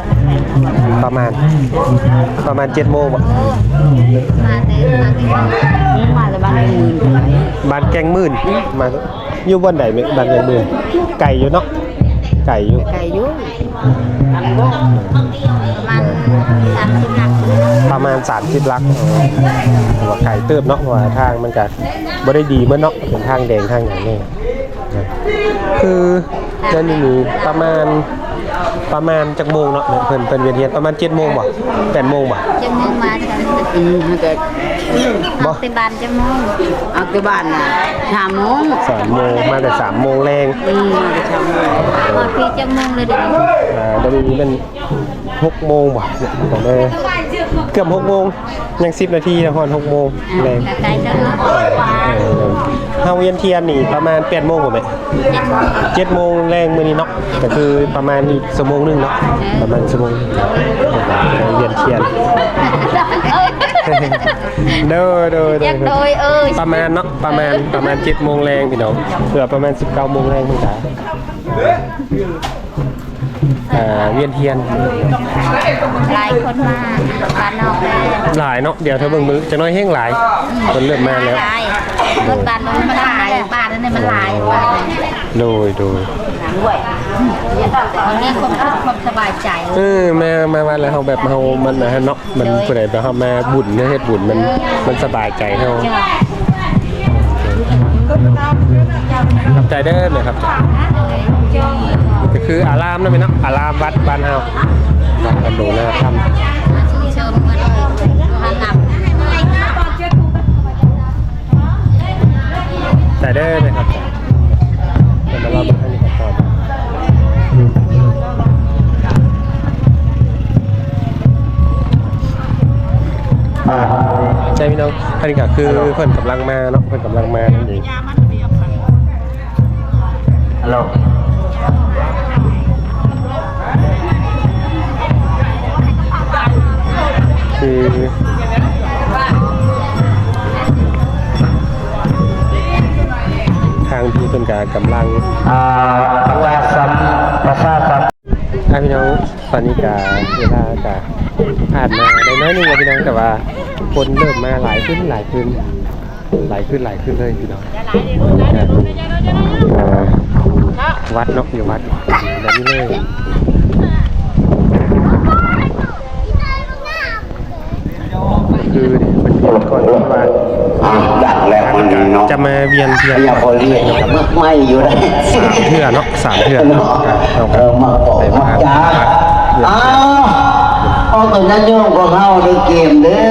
ປະມານ ປະມານເຈັດໂມງບໍ? ມາແຕ່ ມາແຕ່ ມາແຕ່ບ້ານແກ້ງໝື່ນ ບ້ານແກ້ງໝື່ນ ມາ ຢູ່ບ່ອນໃດ ບ້ານແກ້ງໝື່ນ? ໄກຢູ່ເນາະ ໄກຢູ່ ໄກຢູ່ ປະມານສາມສິບຫຼັກ ປະມານສາມສິບຫຼັກ ເອີ ຖືວ່າໄກເຕີບເນາະ ເພາະວ່າທາງມັນກະບໍ່ໄດ້ດີເບິດເນາະ ເປັນທາງແດງທາງຫຍັງແດ່ ຄື ດຽວນີ້ປະມານ ປະມານຈັກໂມງເນາະ? ເພິ່ນ ເພິ່ນວຽນທຽນປະມານເຈັດໂມງບໍ? ແປດໂມງບໍ? ເຈັດໂມງມາ ອືມ ເຮົາກໍ ບໍ່ ອອກແຕ່ບ້ານຈັກໂມງ? ອອກແຕ່ບ້ານນະ ສາມໂມງ ສາມໂມງ ມາແຕ່ສາມໂມງແລງ ອືມ ມາແຕ່ສາມໂມງ ຮອດພີ້ຈັກໂມງແລ້ວດຽວນີ້? ອ່າ ດຽວນີ້ແມ່ນຫົກໂມງບໍ? ເກືອບຫົກໂມງ ຍັງສິບນາທີ ຮອດຫົກໂມງແລງ ກະໄກເຕີບເນາະ ເອີ ເຮົາວຽນທຽນນີ້ປະມານແປດໂມງບໍແມ່? ເຈັດໂມງ ເຈັດໂມງແລງມື້ນີ້ເນາະ ກະຄືປະມານອີກຊົ່ວໂມງໜຶ່ງເນາະ ເອີ ປະມານຊົ່ວໂມງ ໄປວຽນທຽນ ໂດຍ ໂດຍ ໂດຍ ຢາກໂດຍ ເອີ ປະມານເນາະ ປະມານ ປະມານເຈັດໂມງແລງພີ່ນ້ອງ ເພື່ອປະມານສິບເກົ້າໂມງແລງເພິ່ນກະ ເອີ ວຽນທຽນ ຫຼາຍຄົນມາບ້ານນອກແລ້ວ ຫຼາຍເນາະ ດຽວຖ້າເບິ່ງມື້ ຈັກໜ້ອຍແຮ່ງຫຼາຍ ອືມ ເພິ່ນເລີ່ມມາແລ້ວ ຫຼາຍ ຄົນບ້ານນີ້ມັນຫຼາຍ ບ້ານນີ້ມັນຫຼາຍ ໂດຍ ໂດຍ ມີຄວາມສຸກຄວາມສະບາຍໃຈ ເອີ ມາ ມາວັດແລ້ວເຮົາແບບເຮົາມັນອັນນັ້ນເນາະ ມັນ ໂດຍ ຜູ້ໃດແບບເຮົາມາບຸນ ເຮົາເຮັດບຸນ ມັນ ເຈົ້າ ມັນສະບາຍໃຈເຮົາ ເຈົ້າ ຂອບໃຈເດີແມ່ ຂອບໃຈ ໂດຍ ກໍຄືອາລາມເນາະແມ່ເນາະ ອາລາມວັດບ້ານເຮົາ ວັດບັນດົງນາຄຳ ໃຈເດີແມ່ ຂອບໃຈ ເດີມາລອເບິ່ງທາງນີ້ກ່ອນ ອ່າ ໃຊ່ພີ່ນ້ອງ ອັນນີ້ກໍຄືເພິ່ນກຳລັງມາເນາະ ເພິ່ນກຳລັງມານັ້ນເອງ ຮັລໂຫຼ ຄືທາງທີ່ເພິ່ນກະກຳລັງ ອ່າ ປະຊາສຳ ປະຊາສຳ ອ່າ ພີ່ນ້ອງ ຕອນນີ້ກະເວລາກະຜ່ານມາໄດ້ໜ້ອຍໜຶ່ງແລ້ວພີ່ນ້ອງ ແຕ່ວ່າຄົນເລີ່ມມາຫຼາຍຂຶ້ນ ຫຼາຍຂຶ້ນ ຫຼາຍຂຶ້ນ ຫຼາຍຂຶ້ນເລີຍພີ່ນ້ອງ ວັດເນາະ ຢູ່ວັດແບບນີ້ເລີຍ ຄືເພິ່ນເຮັດກ່ອນທີ່ວ່າ ອ່າ ດັງແລ້ວມື້ນີ້ເນາະ ຈະມາວຽນທຽນ ພະຍາພໍ່ລ້ຽນຍັງມາໃໝ່ຢູ່ເດ້ ສາມເທື່ອເນາະ ສາມເທື່ອເນາະ ເອີ ມາເກາະມາຈາ ອ້າວ ເອົາ ກໍຍາດໂຍມຂອງເຮົາເດີ ເກມເດີ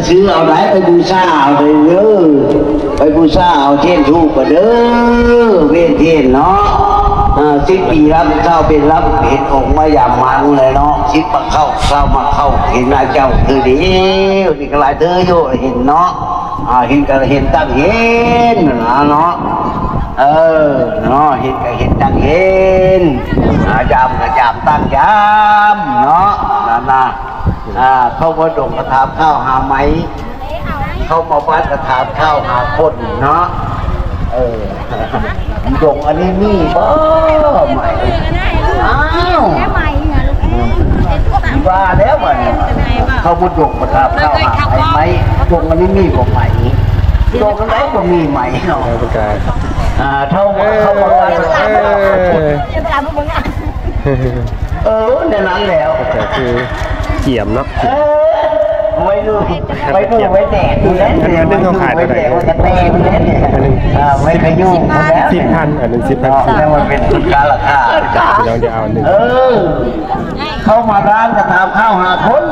ຊື້ເອົາໄດ້ ໄປບູຊາເອົາເດີ ໄປບູຊາເອົາທຽນທູບເດີ ວຽນທຽນເນາະ ອ່າ ສິບປີລຳເຊົ້າເປັນລຳເຫັນອົງມາຢາມມາເລີຍເນາະ ສິບມາເຂົ້າ ເຊົ້າມາເຂົ້າ ເຫັນໜ້າເຈົ້າຄືດຽວ ນີ້ກໍຫຼາຍເທື່ອຢູ່ເຫັນເນາະ ອ່າ ເຫັນກໍເຫັນຕັ້ງເຫັນນະເນາະ ເອີ ເນາະ ເຫັນກໍເຫັນຕັ້ງເຫັນ ອ່າ ຢາມກໍຢາມຕັ້ງຢາມເນາະ ນັ້ນນະ ອ່າ ເຂົ້າມາດົງກໍຖາມຂ່າວຫາໄໝ ເຂົ້າມາວັດກໍຖາມຂ່າວຫາຄົນເນາະ ເອີ ດົງອັນນີ້ມີບໍ່ໄໝ? ອ້າວ ວ່າແລ້ວບັດນີ້ ເຂົ້າມາດົງມາຖາມຂ່າວຫາໄໝ ໄໝ ດົງອັນນີ້ມີບໍ່ໄໝ? ດົງອັນໃດບໍ່ມີໄໝເນາະ ອ່າ ເທົ່າ ເອີ ເຂົ້າມາວັດ ເອີ ເອີ ແນວນັ້ນແລ້ວ ກໍຄືກຽມເນາະ ເອີ ໄວ້ດູ ໄວ້ດູໄວ້ແດກ ອັນໜຶ່ງເຮົາຂາຍເທົ່າໃດ? ອັນໜຶ່ງ ອ່າ ໄວ້ຂະຍຸ້ງ ສິບພັນ ອັນໜຶ່ງສິບພັນ ແລ້ວມັນເປັນກາລະຄາ ພີ່ນ້ອງຈະເອົາອັນໜຶ່ງ ເອີ ເຂົ້າມາຮ້ານກໍຖາມຂ່າວຫາຄົນ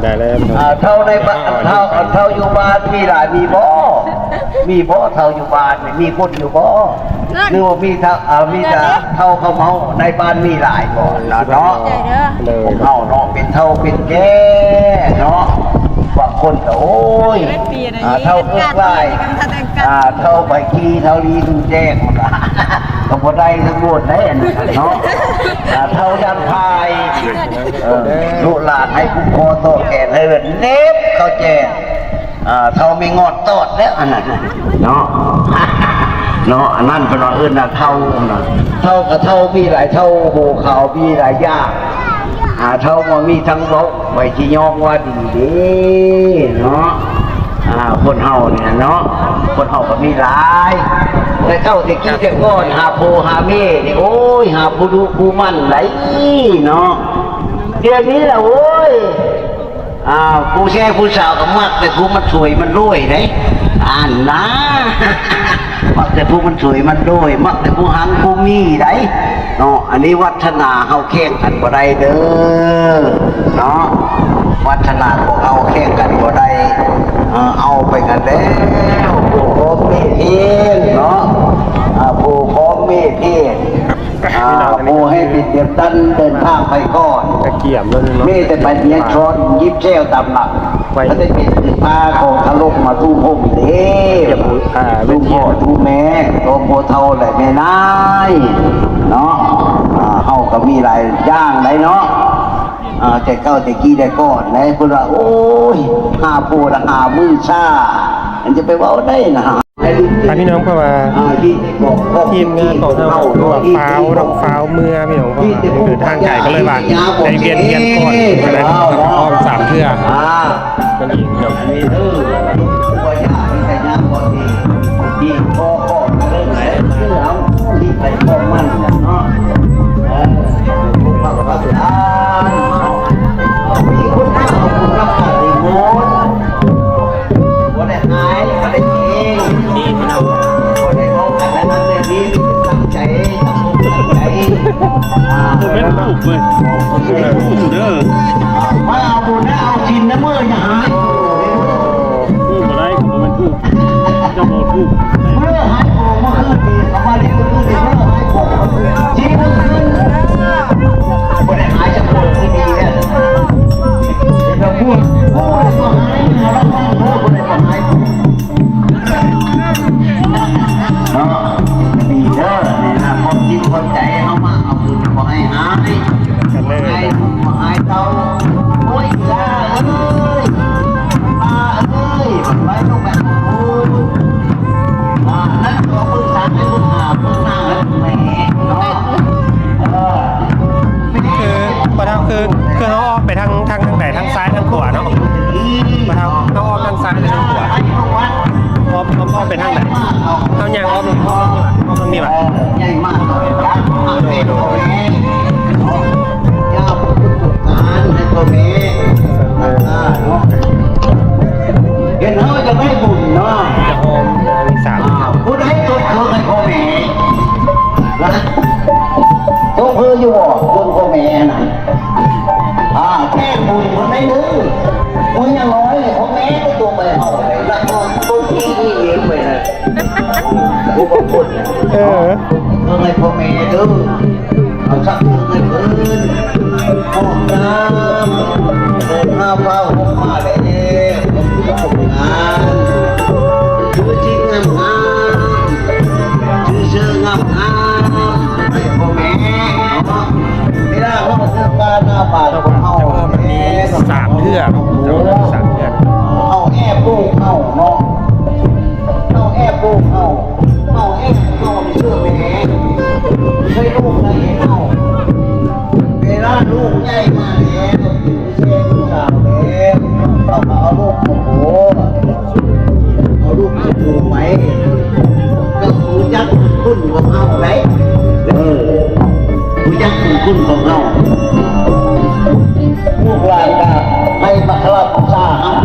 ໄດ້ແລ້ວ ອ່າ ເທົ່າໃນບ້ານ ເທົ່າ ເທົ່າຢູ່ບ້ານມີຫຼາຍມີບໍ່? ມີບໍ່ເທົ່າຢູ່ບ້ານນີ້ ມີຄົນຢູ່ບໍ່? ຫຼືວ່າມີເທົ່າ ເອີ ມີແຕ່ເທົ່າເຂົາເມົາໃນບ້ານມີຫຼາຍບໍ່ເນາະ? ໂດຍ ພວກເຮົາເນາະ ເປັນເຖົ້າເປັນແກ່ເນາະ ບາງ ຄົນກໍ ໂອ້ຍ ເປັນປີນະ ອ່າ ເຖົ້າເອິກຫຼາຍ ເຮັດການ ອ່າ ເຖົ້າໄປຂີ່ ເຖົ້າລີດູແຈ້ງ ກໍບໍ່ໄດ້ທັງໝົດໄດ໋ ອັນນັ້ນເນາະ ອ່າ ເຖົ້າຢ້ານພາຍ ເອີ ລູກຫຼານໃຫ້ຜູກຄໍຕໍ່ແຂນ ໃຫ້ເອີ້ນເນັບເຂົ້າແຈ ອ່າ ເຖົ້າມີງອດຕອດແລ້ວ ອັນນັ້ນເນາະ ເນາະ ອັນນັ້ນເພິ່ນວ່າເອີ້ນວ່າເຖົ້າ ອັນນັ້ນ ເຖົ້າກໍເຖົ້າມີຫຼາຍ ເຖົ້າໂຫຂາວມີຫຼາຍຢ່າງ ອ່າ ເຖົ້າບໍ່ມີທັງເວົ້າ ໄວ້ທີ່ຍອມວ່າດີເດ້ເນາະ ອ່າ ຄົນເຮົານີ້ນະເນາະ ຄົນເຮົາກໍມີຫຼາຍ ແຕ່ເກົ່າແຕ່ກີ້ແຕ່ກ່ອນ ຫາຜົວຫາເມຍນີ້ ໂອ້ຍ ຫາຜູ້ດຸຜູ້ໝັ່ນໄດ໋ເນາະ ດຽວນີ້ລະ ໂອ້ຍ ອ່າ ຜູ້ແຊຜູ້ສາວກໍມັກແຕ່ຜູ້ມັນສວຍມັນລວຍໄດ໋ ອັນນາ ມັກແຕ່ຜູ້ມັນສວຍມັນລວຍ ມັກແຕ່ຜູ້ຮັ່ງຜູ້ມີໄດ໋ເນາະ ອັນນີ້ວັດທະນາເຮົາແຂ່ງກັນບໍ່ໄດ້ເດີເນາະ ວັດທະນາພວກເຮົາແຂ່ງກັນບໍ່ໄດ້ ເອີ ເອົາໄປກັນແລ້ວ ຜູ້ຄອມເມເພງເນາະ ອ່າ ຜູ້ຄອມເມເພງ ອ່າ ຜູ້ໃຫ້ບິນເດບຕັນເດີນທາງໄປກ່ອນ ກະກຽມແລ້ວເນາະ ມີແຕ່ໄປຮຽນສອນຍິບແຊວຕາມຫຼັງ ໄປ ກໍໄດ້ເປັນຄືພາຂອງຄາລົບມາທຸ່ມໂຮມເດ້ ອ່າ ທຸ່ມພໍ່ທຸ່ມແມ່ ໂຕພໍ່ເຖົ້າ ແລະ ແມ່ນາຍເນາະ ອ່າ ເຮົາກໍມີຫຼາຍຢ່າງໄດ໋ເນາະ ອ່າ ແຕ່ເກົ່າແຕ່ກີ້ແຕ່ກ່ອນໄດ໋ ເພິ່ນວ່າ ໂອ້ຍ ຫາຜົວລະຫາມື້ຊ້າ ມັນຈະໄປເວົ້າໄດ້ນະ ອ່ະ ພີ່ນ້ອງ ເພາະວ່າທີມງານຂອງເຮົາ ຫຼືວ່າຟ້າວເນາະ ຟ້າວເມືອ ພີ່ນ້ອງ ເພາະວ່າເດີນທາງໄກ ກໍເລີຍວ່າໄດ້ວຽນ ວຽນກ່ອນ ກໍເລີຍອ້ອມສາມເທື່ອ ມັນອີກເນາະ ບໍ່ໄດ້ອາຍ ບໍ່ໄດ້ເກງ ນີ້ພີ່ນ້ອງ ບໍ່ໄດ້ເວົ້າກັນແນວນັ້ນແນວນີ້ ຕັ້ງໃຈ ຕັ້ງອົກຕັ້ງໃຈ ອ່າ ບໍ່ແມ່ນທູບເວີຍ ບໍ່ແມ່ນທູບເດີ ມາເອົາບຸນນະ ເອົາສິນນະ ເມື່ອຢ່າຫາຍ ທູບບໍ່ໄດ້ ບໍ່ແມ່ນທູບ ເຈົ້າບໍ່ທູບ ເມື່ອຫາຍໂກ ເມື່ອຄືນນີ້ ເຂົາມາເລີຍ ເມື່ອຄືນນີ້ ເມື່ອຫາຍໂກ ຊິເມື່ອຄືນ ບໍ່ໄດ້ຫາຍຈັກຄົນທີ່ດີແທ້ ແຕ່ພວກ ພວກບໍ່ຫາຍ ເຮົາລະຟັງເດີ ບໍ່ໄດ້ບໍ່ຫາຍ ເນາະ ດີເດີ ໃນອະນາຄົດຈິດຄົດໃຈເຮົາມາເອົາບຸນ ບໍ່ໃຫ້ຫາຍ ກັນເລີຍ ບໍ່ໃຫ້ເຕົາ ໂອ້ຍ ລາເອີຍ ລາເອີຍ ໄປລົງແບບ ໂອ້ຍ ອ່າ ນັ້ນກໍປຶກສາໃຫ້ລູກຄ້າ ປຶກສາໃຫ້ແມ່ເນາະ ເອີ ຄື ບໍ່ເທົ່າ ຄື ຄືເຮົາອອກໄປທາງ ທາງ ທາງໃດ ທາງຊ້າຍທາງຂວາເນາະ ບໍ່ເທົ່າ ເຮົາອອກທາງຊ້າຍຫຼືທາງຂວາ ອ້ອມ ອ້ອມ ອ້ອມໄປທາງໃດ ເຮົາຍ່າງອ້ອມ ອ້ອມທາງນີ້ຫວາ ເອີ ໃຫຍ່ມາກ ຍາມປະສົບການໃຫ້ພໍ່ແມ່ເນາະ ເຫັນເຮົາຈະໄດ້ບຸນເນາະ ຈະຫອມ ເອີ ມີສາມ ຜູ້ໃດຕົກເຄີໃຫ້ພໍ່ແມ່ ຕົກເຄີຢູ່ບໍ່ ຄົນພໍ່ແມ່ນະ ອ່າ ແກ້ບຸນເພິ່ນໄດ້ເດີ ມື້ຢ່າງໜ້ອຍພໍ່ແມ່ຕົກໄປເຮົາໄດ້ ແລ້ວກໍຕົກທີ່ນີ້ເອງໄປນະ ຜູ້ບາງຄົນ ເອີ ເອີ ໃຫ້ພໍ່ແມ່ເດີ ເອົາສັກເຖິງໃຫ້ເພິ່ນ ຫ້ອງນ້ຳ ໂຮງນ້ຳເວົ້າ ໂຮງມາແລ້ວ ໂຮງງານ ຄືຈິງງາມໆ ຊື່ເຊີງງາມໆ ໃຫ້ພໍ່ແມ່ເນາະ ເວລາເຮົາເດີນມາໜ້າບ້ານຂອງເຮົາ ເຈົ້າວ່າມັນມີສາມເທື່ອເນາະ ເຈົ້າວ່າມັນມີສາມເທື່ອ ເຮົາແອບລູກເຮົາເນາະ ເຮົາແອບລູກເຮົາ ເຮົາແອບເຮົາໃຫ້ເຊື່ອແມ່ ໃຫ້ລູກໃຫ້ເຮົາ ເວລາລູກໃຫຍ່ມາແລ້ວ ເປັນຜູ້ແຊຜູ້ສາວແລ້ວ ເຮົາກໍເອົາລູກເຂົ້າໂຕ ເອົາລູກເຂົ້າໂຕໄປ ກໍຮູ້ຈັກບຸນຄຸນຂອງເຮົາໄດ໋ ເອີ ຮູ້ຈັກບຸນຄຸນຂອງເຮົາ ລູກຫຼານກໍໃຫ້ບັກຄະລາບູຊາເຮົາ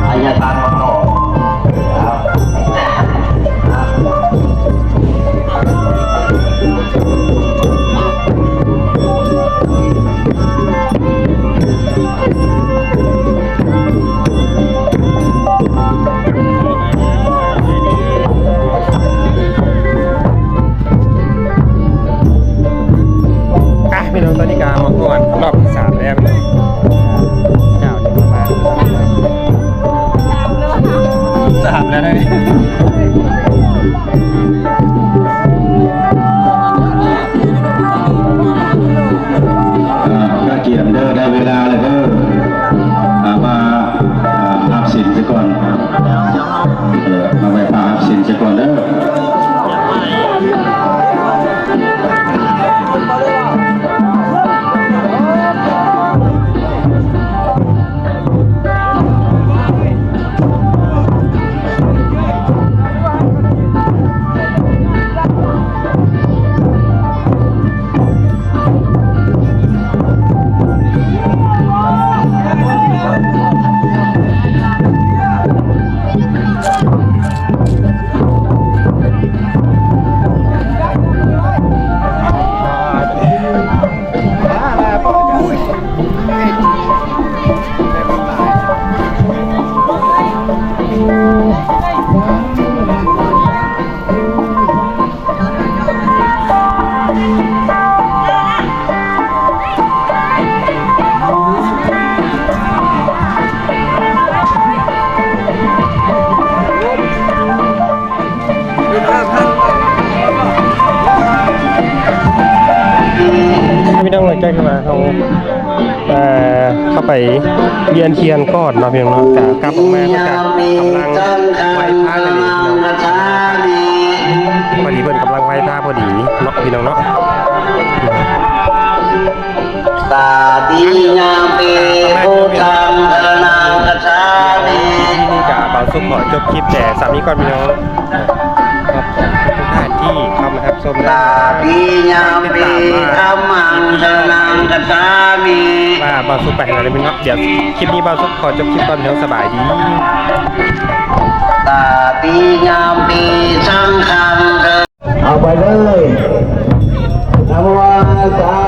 ອາຍາທານບໍ່ຕໍ່ ອ່ະ ພີ່ ຫຼັງຈາກທີ່ວ່າເຮົາ ເອີ ເຂົ້າໄປວຽນທຽນກ່ອນເນາະ ພີ່ນ້ອງເນາະ ກະກັບອອກມາເຮົາກະກຳລັງໄຫວ້ພະກັນຢູ່ ພໍດີເພິ່ນກຳລັງໄຫວ້ພະພໍດີເນາະ ພີ່ນ້ອງເນາະ. Tatiyampi buddhaṃ saraṇaṃ gacchāmi. ທີ່ນີ້ກະບ່າວສຸກຂໍຈົບຄລິບແຕ່ສ່ຳນີ້ກ່ອນ ພີ່ນ້ອງ. ຂອບໃຈທຸກໆທ່ານທີ່ເຂົ້າມາຮັບຊົມ ແລະ ຕິດຕາມວ່າ Tatiyampi dhammaṃ saraṇaṃ gacchāmi. ວ່າບ່າວສຸກໄປທາງໃດແລ້ວເນາະ. ດຽວຄລິບນີ້ບ່າວສຸກຂໍຈົບຄລິບກ່ອນ ພີ່ນ້ອງ ສະບາຍດີ. Tatiyampi saṅghaṃ ເອົາໄປເລີຍ ນະໂມຕັດສະ